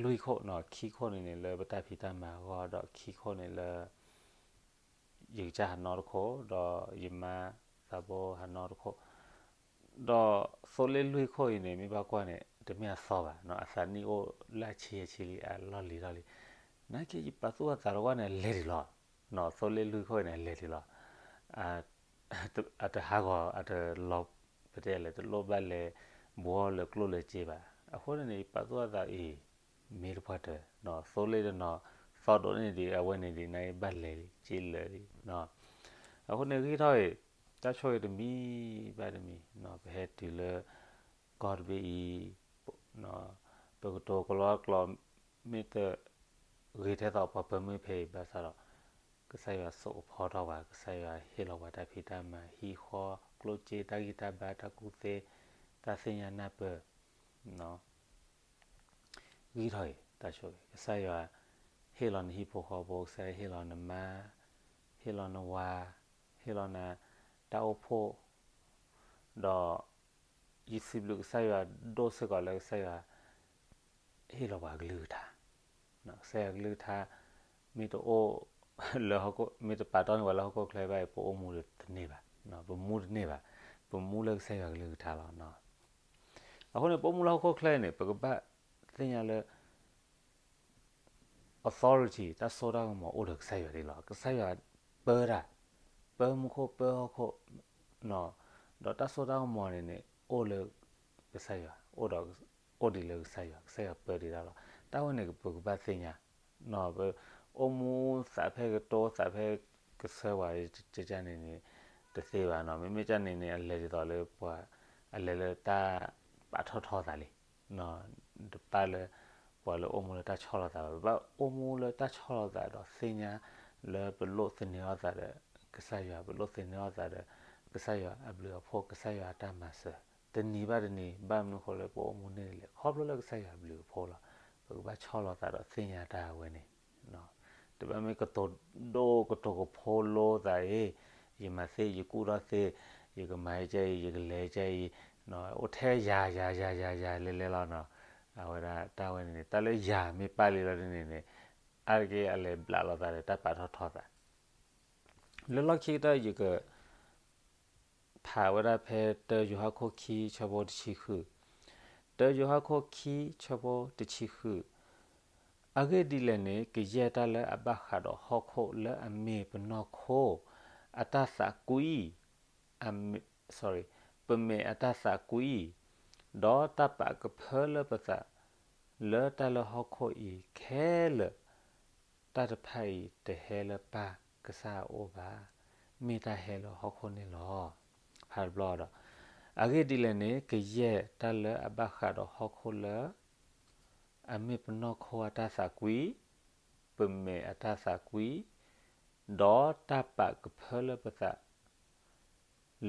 လွံၢ်ခိၣ်နီၤ, ခံခိၣ်န့ၣ်န့ၣ် လၢပတၢ်ဖံးတၢ်မၤအဂီၢ် ဒီးခံခိၣ်န့ၣ်လၢ ယကစၢ်ဟးနီတခိၣ် ဒီးယမါသးဘိဟးနီတခိၣ်, ဒီးသိလ့ၣ်လွံၢ်ခိၣ်အံၤန့ၣ် မ့ၢ်ဘၣ်ကွၢ်န့ၣ် တမ့ၢ်အသီဘၣ်နီၤ, အသးနံၣ်အိၣ်လၢအဆံအဆံလံ အလီၢ်လံၤထီၣ်လံ, နာ်က့ယပာ်သူၣ်အသးတဝၢ်န့ၣ် အလဲၤဒံးလီၤ, သိလ့ၣ်လွံၢ်ခိၣ်အံၤန့ၣ် အလဲၤဒံးလီၤ အတဟးဂီၤ အတလီၤ ပတဲလဲၣ် တလိၣ်ဘၣ်လဲၤ ဘှီလၢကျိၣ်လၢစ့ဘၣ်. အဃိန့ၣ်န့ၣ် ယပာ်သူၣ်အသးအံၤ မ့ၢ်တပှၢ်တၢၢ်နီၤ, သိလ့ၣ်တနီၤ သီဒိးန့ၢ်ဒံးအဝဲန့ၣ်ဒံး နာ်က့ဘၣ်လဲၤလံစ့လၢာ်လံနီၤ. အဃိန့ၣ်ဂ့ၤထီၣ်အံၤ တၢ်ဆိၣ်ဂ့ၤတမံၤဘၣ်တမံၤနီၤ, ပဟဲတုၤလၢ ကီၢ်တဘ့ၣ်အံၤ ပကတိၤကလီကလီ မ့ၢ်တဂ့ၤထဲသိးပှၤပၢမုၢ်ဖဲအံၤဘၣ်ဆၣ်ဒီး ကစၢ်ယွၤစိာ်ကဖီထီၣ်ပှၤ, ကစၢ်ယွၤဟ့ၣ်လီၤပှၤတၢ်ဖံးတၢ်မၤ ဟံၣ်ဃီ ကျိၣ်စ့ တၢ်ဂံၢ်တၢ်ဘါ တၢ်ကူၣ်သ့ တၢ်သ့ၣ်ညါနၢ်ပၢၢ် ဂ့ၤထီၣ်အံၤ တၢ်ဆိၣ်ဂ့ၤ ကစၢ်ယွၤဟ့ၣ်လီၤနဟံၣ်ဖိဃီဖိ, ကစၢ်ယွၤဟ့ၣ်လီၤနမါ, ဟ့ၣ်လီၤနဝၤ, ဟ့ၣ်လီၤနတၢ်အိၣ်ဖှိၣ်, ဒီး ယစံးဘျုးကစၢ်ယွၤဒိၣ်စ့ၢ်ကီးလၢကစၢ်ယွၤ ဟ့ၣ်လီၤပှၤကလုၢ်ကထါ, ကစၢ်ယွၤကလုၢ်ကထါ မ့ၢ်တအိၣ်လၢ မ့ၢ်တပာ်တီန့ၢ်ပှၤလၢဟီၣ်ခိၣ်ချၢဘၣ်အံၤ ပအိၣ်မူတန့ၢ်ဘၣ်, ပမူတန့ၢ်ဘၣ်, ပမူလၢကစၢ်ယွၤကလုၢ်ကထါလီၤ. အဃိန့ၣ် ပအိၣ်မူလၢဟီၣ်ခိၣ်ချၢအံၤန့ၣ် ပကဘၣ်သ့ၣ်ညါလၢ authority တၢ်စိတၢ်ကမီၤအိၣ်ဒီးကစၢ်ယွၤဒ်လီၤ. ကစၢ်ယွၤပၢတၢ်, ပၢမူခိၣ်ပၢဟီၣ်ခိၣ်, ဒီးတၢ်စိတၢ်ကမီၤန့ၣ်န့ၣ် အိၣ်လၢကစၢ်ယွၤ, အိၣ်ဒီး အိၣ်ဒံးလၢကစၢ်ယွၤ, ကစၢ်ယွၤပၢဒံးတၢ်လီၤ. တၢ်ဝဲန့ၣ် ပကဘၣ်သ့ၣ်ညါ, ပအိၣ်မူသးဖဲကတိၤ သးဖဲကဆၢဝဲ ကကန့ၣ်န့ၣ် တသ့ဘၣ်နီၤ. မ့မ့ၢ်ကန့ၣ်န့ၣ် အလဲၤဒ်သိးလၢပှၤ အလဲၤလၢတၢ်ပာ်ထီၣ်ထီသးလံ တပာ်လၢ ပှၤလၢအိၣ်မူလၢတၢ်ဆီၣ်လီၤသးဘၣ်. ပဘၣ်အိၣ်မူလၢတၢ်ဆီၣ်လီၤသးဒီးသ့ၣ်ညါ လၢပလိၣ်သန့ၤအီၣ်သးဒီးကစၢ်ယွၤ, ပလိၣ်သန့ၤအီၣ်သးဒီး ကစၢ်ယွၤအဘျုးအဖှိၣ်, ကစၢ်ယွၤအတၢ်မၤစၢၤ, တနံၤဘၣ်တနံၤ ဘၣ်မနုၤဃိလၢပအိၣ်မူန့ၢ်ဒ်လဲၣ်, ခီဖျိလၢကစၢ်ယွၤအဘျုးအဖှိၣ်လီၤ. ပကဘၣ်ဆီၣ်လီၤသးဒီးသ့ၣ်ညါတၢ်အဝဲန့ၣ် တဘၣ်မ့ၢ်ကတိၤဒိၣ်ကတိၤကဖိလိသးအံၤ, ယမၤသ့ ယကူၣ်ထီၣ်သ့, ယကမၤအံၤကဲအံၤ ယကလဲၤကဲအံၤ, အိၣ်ထဲယၤယၤယၤယၤယၤလဲၤလဲၤလီၤနီၤ. အဝဲဒၣ်တၢ်ဝဲန့ၣ်န့ၣ် တၢ်လၢယၤမ့ၢ်ပာ်လံလီၤဒ်န့ၣ်န့ၣ် အါတက့ၢ်အလဲၤဘျးလိာ်သးဒီးတၢ်ပာ်ထီၣ်ထီသး လၢလီၢ်ခံကတၢၢ် ယက ဖးဝဲဒၣ်ဖဲ တၢယိၤဟၣ်ခိၣ်ခံ ဆၢဖိတဆံဃု, တၢယိၤဟၣ်ခိၣ်ခံ ဆၢဖိတဆံဃု, အဂ့ၢ်ဒ်လဲၣ်န့ၣ် ကယဲၢ်တၢ်လၢအဘၣ်ဃးဒီးဟီၣ်ခိၣ်လၢအမ့ၢ်ပနီၢ်ခိ အတၢ်သးကွံ, အမ့ၢ်, sorry, ပမ့ၢ်အတၢ်သးကွံ, ဒီးတၢ်ပာ်ကဖၢလၢပသး လၢတၢ်လၢဟီၣ်ခိၣ်အံၤခဲလၢာ် တၢ်တဖၣ်အံၤတဟဲလၢပၢ်ကစၢ်အအိၣ်ဘၣ်, မ့ၢ်တၢ်ဟဲလၢဟီၣ်ခိၣ်န့ၣ်လီၤ. ဖးတဘျီဒီး, အဂ့ၢ်ဒ်လဲၣ်န့ၣ် ကယဲၢ်တၢ်လၢအဘၣ်ဃးဒီးဟီၣ်ခိၣ်လၢ အမ့ၢ်ပနီၢ်ခိအတၢ်သးကွံ, ပမ့ၢ်အတၢ်သးကွံ, ဒီးတၢ်ပာ်ကဖၢလၢပသး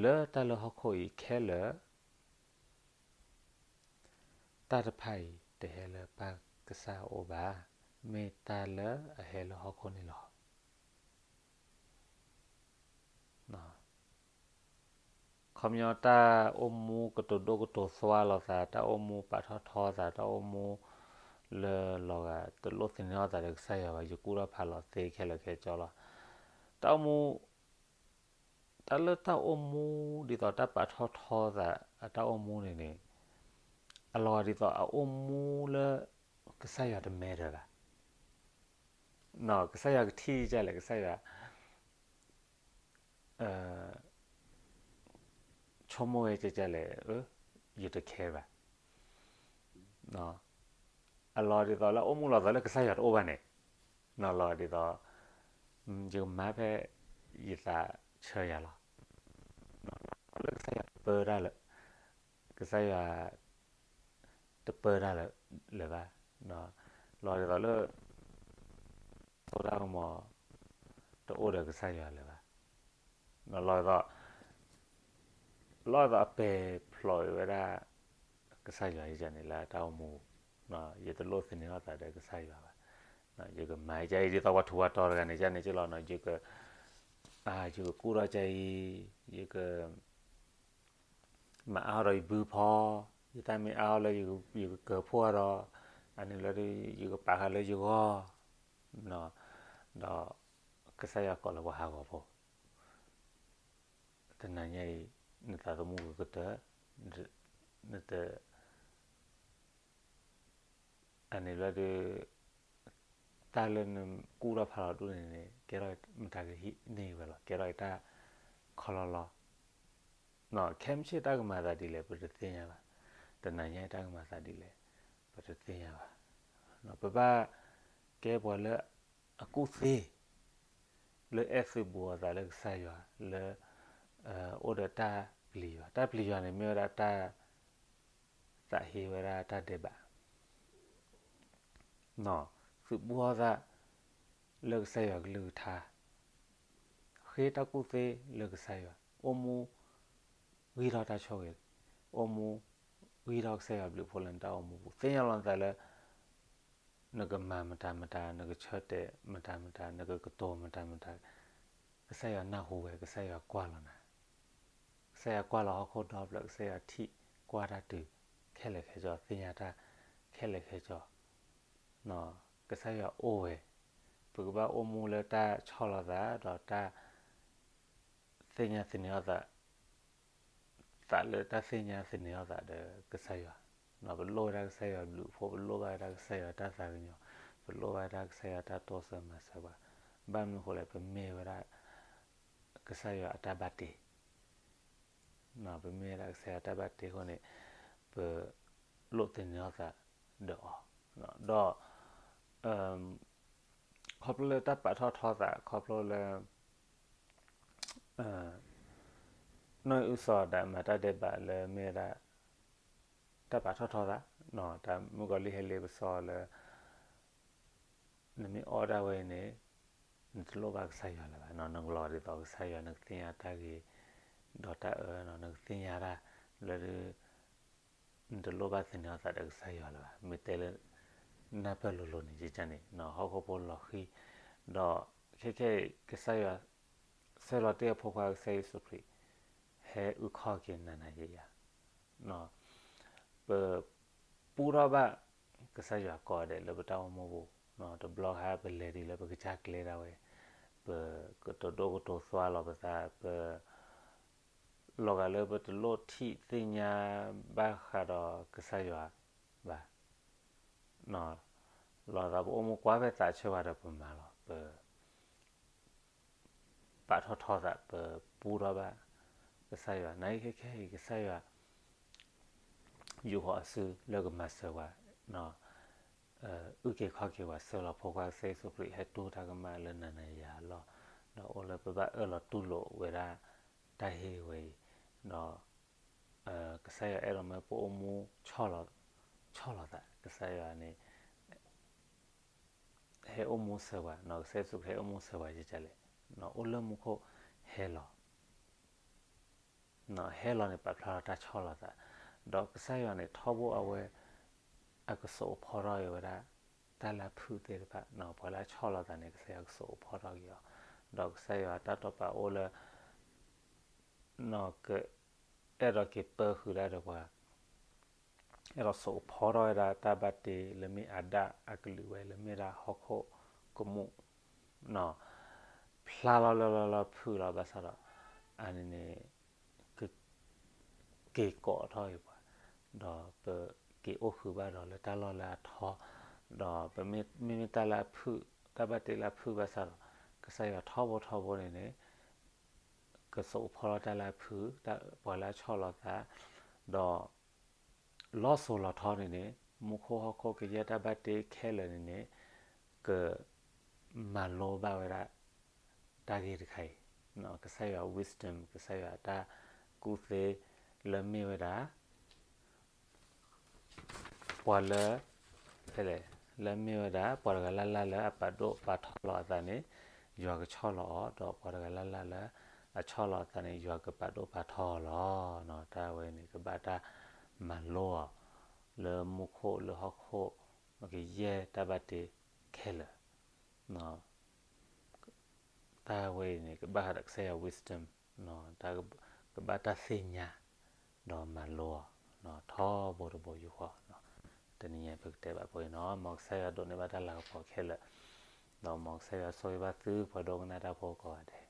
လၢတၢ်လၢဟီၣ်ခိၣ်အံၤခဲလၢာ် တၢ်တဖၣ်အံၤတဟဲလၢပၢ်ကစၢ်အအိၣ်ဘၣ်, မ့ၢ်တၢ်လၢအဟဲလၢဟီၣ်ခိၣ်န့ၣ်လီၤ. ခီပညီတၢ်အိၣ်မူကတိၤဒိၣ်ကတိၤသွါလိာ်သး, တၢ်အိၣ်မူပာ်ထီၣ်ထီသး, တၢ်အိၣ်မူလၢလီၤဂာ်တလိၣ်သန့ၤအီၣ်သးဒီးကစၢ်ယွၤဘၣ်, ယကူၣ်ထီၣ်ဖးလီၤသ့ခဲလၢာ်ခဲဆ့လီၤ. တၢ်အိၣ်မူ တၢ်လၢတၢ်အိၣ်မူဒ်သိးတၢ်ပာ်ထီၣ်ထီသး အတၢ်အိၣ်မူန့ၣ်န့ၣ် အလီၤဂာ်ဒ်သိးအအိၣ်မူလၢ ကစၢ်ယွၤတမဲဒီးဘၣ်. ကစၢ်ယွၤကထံၣ်ဒ်လဲၣ်, ကစၢ်ယွၤ ဆိကမိၣ်ဝဲဒ်လဲၣ်, ယတခဲဘၣ်. အလီၤဒ်သိးလၢအိၣ်မူလီၤသိးလၢကစၢ်ယွၤတအိၣ်ဘၣ်န့ၣ်, လီၤဒ်သိး ယကမၤဖဲယသးဆၢယၤလီၤ. လၢကစၢ်ယွၤတပၢတၢ်လၢ ကစၢ်ယွၤ တပၢတၢ်လၢၤဘၣ်. လီၤဒ်သိးလၢ တၢ်စိတၢ်ကမီၤ တအိၣ်ဒီးကစၢ်ယွၤလၢၤဘၣ်. လီၤဒ်သိး လီၤဒ်သိးအပဲာ်ဖျိးဝဲဒၣ် ကစၢ်ယွၤယန့ၣ်လၢတၢ်အိၣ်မူ ယတလိၣ်သန့ၤထီၣ်သးဒီးကစၢ်ယွၤဘၣ်. ယကမၤကၢ်အံၤဒ်သိးပှၤထူးပှၤတီၤတဂၤန့ၣ် ကန့ၣ်က့လီၤ, ယက ယကကူၣ်ထီၣ်ကၢ်အံၤ, ယက မၤအါထီၣ်ဒီးယဘုဖီ, ယတၢ်မ့ၢ်အါထီၣ်လၢယကကၢၤဖှိၣ်ဒီး, အန့ၣ်လၢ ယကပာ်ဃာ်လၢယဂီၢ်, ဒီးကစၢ်ယွၤကိးလၢပှၤဟးဂီၤဖိ, တနၤညါအံၤ နသးသမူကကတၢၢ်, နတ အန့ၣ်လၢဒုး တၢ်လၢနကူၣ်ထီၣ်ဖးလီၤဒိၣ်န့ၣ်န့ၣ် ကဲထီၣ်မတၤကဟံးန့ၢ်ဝဲလီၤ, ကဲထီၣ်အတၢ်ခီလီလီ, ခဲမုၢ်ဆ့ၣ်တၢ်ကမၤသးဒ်လဲၣ် ပတသ့ၣ်ညါဘၣ်, တနၤညါအံၤတၢ်ကမၤသးဒ်လဲၣ် ပတသ့ၣ်ညါဘၣ်. ပဘၣ်ကဲပှၤလၢအကူၣ်သ့ လၢအဲၣ်သုးဘူးအသးလၢကစၢ်ယွၤ လၢ အိၣ်ဒီးတၢ်ပျံၤယွၤ, တၢ်ပျံၤယွၤန့ၣ်မ့ၢ်ဝဲဒၣ်တၢ် သးဟ့ဝဲဒၣ်တၢ်ဒဲးဘး, သုးဘူးအသးလၢကစၢ်ယွၤကလုၢ်ကထါ, ဃ့တၢ်ကူၣ်သ့လၢကစၢ်ယွၤ, အိၣ်မူ ဂံၢ်ထီၣ်တၢ်ဆိၣ်ဂ့ၤ, အိၣ်မူ ဂံၢ်ထီၣ်ကစၢ်ယွၤဘျုးဖှိၣ်လၢနတၢ်အိၣ်မူပူၤ, သ့ၣ်ညါလီၤနသးလၢ နကမၤမတၤမတၤ, နကဆၢတဲာ်မတၤမတၤ, နကကတိၤမတၤမတၤ, ကစၢ်ယွၤနၢ်ဟူဝဲ, ကစၢ်ယွၤကွၢ်လီၤနၤ, ကစၢ်ယွၤကွၢ်လီၤဟီၣ်ခိၣ်ဒီဖျၢၣ်, ကစၢ်ယွၤထံၣ်ကွၢ်တၢ်တုၤခဲလၢာ်ခဲဆ့, သ့ၣ်ညါတၢ်ခဲလၢာ်ခဲဆ့, ကစၢ်ယွၤအိၣ်ဝဲ, ပကဘၣ်အိၣ်မူလၢတၢ်ဆီၣ်လီၤသး ဒီးတၢ် သ့ၣ်ညါသန့ၤအီၣ်သး သးလၢတၢ်သ့ၣ်ညါသန့ၤအီၣ်သးဒီးကစၢ်ယွၤ, ပလိၣ်ဝဲဒၣ်ကစၢ်ယွၤဘျုးဖှိၣ်, ပလိၣ်ဘၣ်ဝဲဒၣ်ကစၢ်ယွၤတၢ်သးကညီၤ, ပလိၣ်ဘၣ်ဝဲဒၣ်ကစၢ်ယွၤတၢ်တိစၢၤမၤစၢၤပှၤ, ဘၣ်မနုၤအဃိလဲၣ်, ပမ့ၢ်ဝဲဒၣ် ကစၢ်ယွၤအတၢ်ဘၣ်တ့ ပမ့ၢ်ဝဲဒၣ်ကစၢ်ယွၤတၢ်ဘၣ်တ့အဃိန့ၣ်, ပလိၣ်သန့ၤအီၣ်သးဒီးအီၤ, ဒီး ခီဖျိလၢတၢ်ပာ်ထီၣ်ထီသး ခီဖျိလၢ နီၢ်အုၣ်စီၤဒၣ်မၤတၢ်ဒဲးဘးလၢမ့ၢ်ဝဲဒၣ် တၢ်ပာ်ထီၣ်ထီသး, တၢ်မုၣ်ကီၤလံၢ်ဟဲလ့ပစီလၢ နမ့ၢ်အီၣ်ဒၣ်ဝဲအံၤန့ၣ် နတလိၣ်ဘၣ်ကစၢ်ယွၤလၢၤဘၣ်, နကလီၤဒ်သိးကစၢ်ယွၤ နကသ့ၣ်ညါတၢ်ဂ့ၤ ဒီးတၢ်အၢ နကသ့ၣ်ညါတၢ်လၢ နတလိၣ်ဘၣ်သန့ၤအီၣ်သးဒီးကစၢ်ယွၤလၢၤဘၣ်, မ့ၢ်တဲလၢ နၢ်ပၢၢ်လိၤလိၤန့ၣ် ယကန့ၣ် ဟီၣ်ခိၣ်ဖိလီၤဃံၤ, ဒီးခဲခဲအံၤ ကစၢ်ယွၤ ဆှၢလီၤတ့ၢ်အဖိခွါကစၢ်ယ့ၣ်ၡူးခရံာ် ဟဲအုၣ်ခီၣ်က့ၤနၤနၤယၤယၤ ပပူထီၣ်ဘၣ် ကစၢ်ယွၤကိးဂၤဒဲးလၢပတၢ်အိၣ်မူပူၤ, တဘျီခါ ပလဲၤဒ်လၢပကစၢ်ကျဲဒၣ်ဝဲ, ပကတိၤဒိၣ်ကတိၤသွါလီၤပသး, ပ လီၤဂာ်လၢပတလိၣ်ထံၣ်သ့ၣ်ညါဘၣ်ဃးဒီးကစၢ်ယွၤဘၣ်, လီၤသးပအိၣ်မူကွၢ်ဖဲသးဆၢဝဲဒီးပမၤလီၤ, ပ ပာ်ထီၣ်ထီသး ပပူထီၣ်ဘၣ် ကစၢ်ယွၤ, နာ်က့ခဲခဲအံၤ ကစၢ်ယွၤ ယူာ်ဃီၤအစုလၢကမၤစၢၤပှၤ, အုၣ်က့ၤခီၣ်က့ၤပှၤ ဆှၢလီၤဖိခွါကစၢ်ယ့ၣ်ၡူးခရံာ် ဟဲတူၢ်တၢ်ကမၣ်လၢနၤနၤယၤယၤအလီၢ်, ဒီးအိၣ်လၢပဘၣ်အၢၣ်လီၤတူၢ်လိာ်ဝဲဒၣ် တၢ်ဟ့ၣ်ဝဲအံၤ, ဒီး ကစၢ်ယွၤအဲၣ်ဒိးမၢပအိၣ်မူ ဆီၣ်လီၤသး, ကစၢ်ယွၤန့ၣ် ဟဲအိၣ်မူစၢၤပှၤ, ကစၢ်ယ့ၣ်ၡူးခရံာ်ဟဲအိၣ်မူစၢၤပှၤ ယကလဲၣ်, အိၣ်လၢမူခိၣ်ဟဲလီၤ, ဟဲလီၤန့ၣ် ပာ်ဖျါထီၣ်တၢ်ဆီၣ်လီၤသး, ဒီးကစၢ်ယွၤန့ၣ် ထီဘိအဝဲ အကစိာ်အိၣ်ဖီထီၣ်က့ၤဝဲဒၣ် တၢ်လၢအဖုၣ်သ့ၣ်တဖၣ်, ပှၤလၢအဆီၣ်လီၤသးန့ၣ် ကစၢ်ယွၤကစိာ်အိၣ်ဖီထီၣ်က့ၤအီၤ, ဒီးကစၢ်ယွၤတၢ်တိာ်ပာ်အိၣ်လၢ နီၢ်က အဲၣ်ဒိးက့ၤပၢဃုာ်ဒၣ်ဒီးပှၤ, အဲၣ်ဒိးစိာ်အိၣ်ဖီထီၣ်ဝဲဒၣ်တၢ်ဘၣ်တ့လၢမ့ၢ်အၤဒၣ်အကလုာ်ဝဲ လၢမ့ၢ်ဒၣ်ဟီၣ်ခိၣ်ကမူၣ်, ဖျါလီၤလၢလီၤလီၤဖုၣ်လီၤဘၣ်ဆၣ်ဒီး အန့ၣ်န့ၣ် က့ၤကိးထီၣ်က့ၤပှၤ, ဒီးပက့ၤအိၣ်ဃုာ်ဘၣ်ဒီးလၢတၢ်လီၢ်လၢအထီ, ဒီးပမ့မ့ၢ်တၢ်လၢအဖုၣ်, တၢ်ဘၣ်တ့လၢအဖုၣ်ဘၣ်ဆၣ်ဒီး ကစၢ်ယွၤထီဘိထီဘိန့ၣ်န့ၣ် ကစိာ်အိၣ်ဖီထီၣ်တၢ်လၢအဖုၣ်, ပှၤလၢအဆီၣ်လီၤသး, ဒီး လီၤစိၤလီၤထီန့ၣ်န့ၣ် မူခိၣ်ဟီၣ်ခိၣ်ကယဲၢ်တၢ်ဘၣ်တ့ခဲလၢာ်န့ၣ်န့ၣ် က မၤလိဘၣ်ဝဲဒၣ် တၢ်ဂ့ၢ်တခါအံၤ, ကစၢ်ယွၤ wisdom ကစၢ်ယွၤအတၢ်ကူၣ်သ့ လၢမ့ၢ်ဝဲဒၣ် ပှၤလၢ ဖဲလဲၣ် လၢမ့ၢ်ဝဲဒၣ် ပှၤတဂၤလၢ်လၢ်လၢအပာ်ဒိၣ်ပာ်ထီလီၤအသးန့ၣ် ယွၤကဆီၣ်လီၤအီၤ, ဒီးပှၤတဂၤလၢ်လၢ်လၢအဆီၣ်လီၤအသးန့ၣ် ယွၤကပာ်ဒိၣ်ပာ်ထီအီၤလီၤ. တၢ်ဝဲန့ၣ် ကဘၣ်တၢ်မၤလိအီၤ လၢမူခိၣ်လၢဟီၣ်ခိၣ်, ကယဲၢ်တၢ်ဘၣ်တ့ခဲလၢာ်, တၢ်ဝဲအံၤန့ၣ် ကဘၣ်ဃးဒီးကစၢ်ယွၤ wisdom, ကဘၣ်တၢ်သ့ၣ်ညါ, ဒီးမၤလိအီၤ, ထီဘိတဘိယူၢ်ဃီ, တနံၤညါပကတဲဘၣ်ဖဲအံၤနီၤ, မ်ကစၢ်ယွၤဒိးန့ၢ်ဘၣ်တၢ်လၤကပီၤခဲလၢာ်, ဒီးမ်ကစၢ်ယွၤဆိၣ်ဂ့ၤဘၣ်သုပှၤဒိကနၣ်တၢ်ဖိကိးဂၤဒဲး.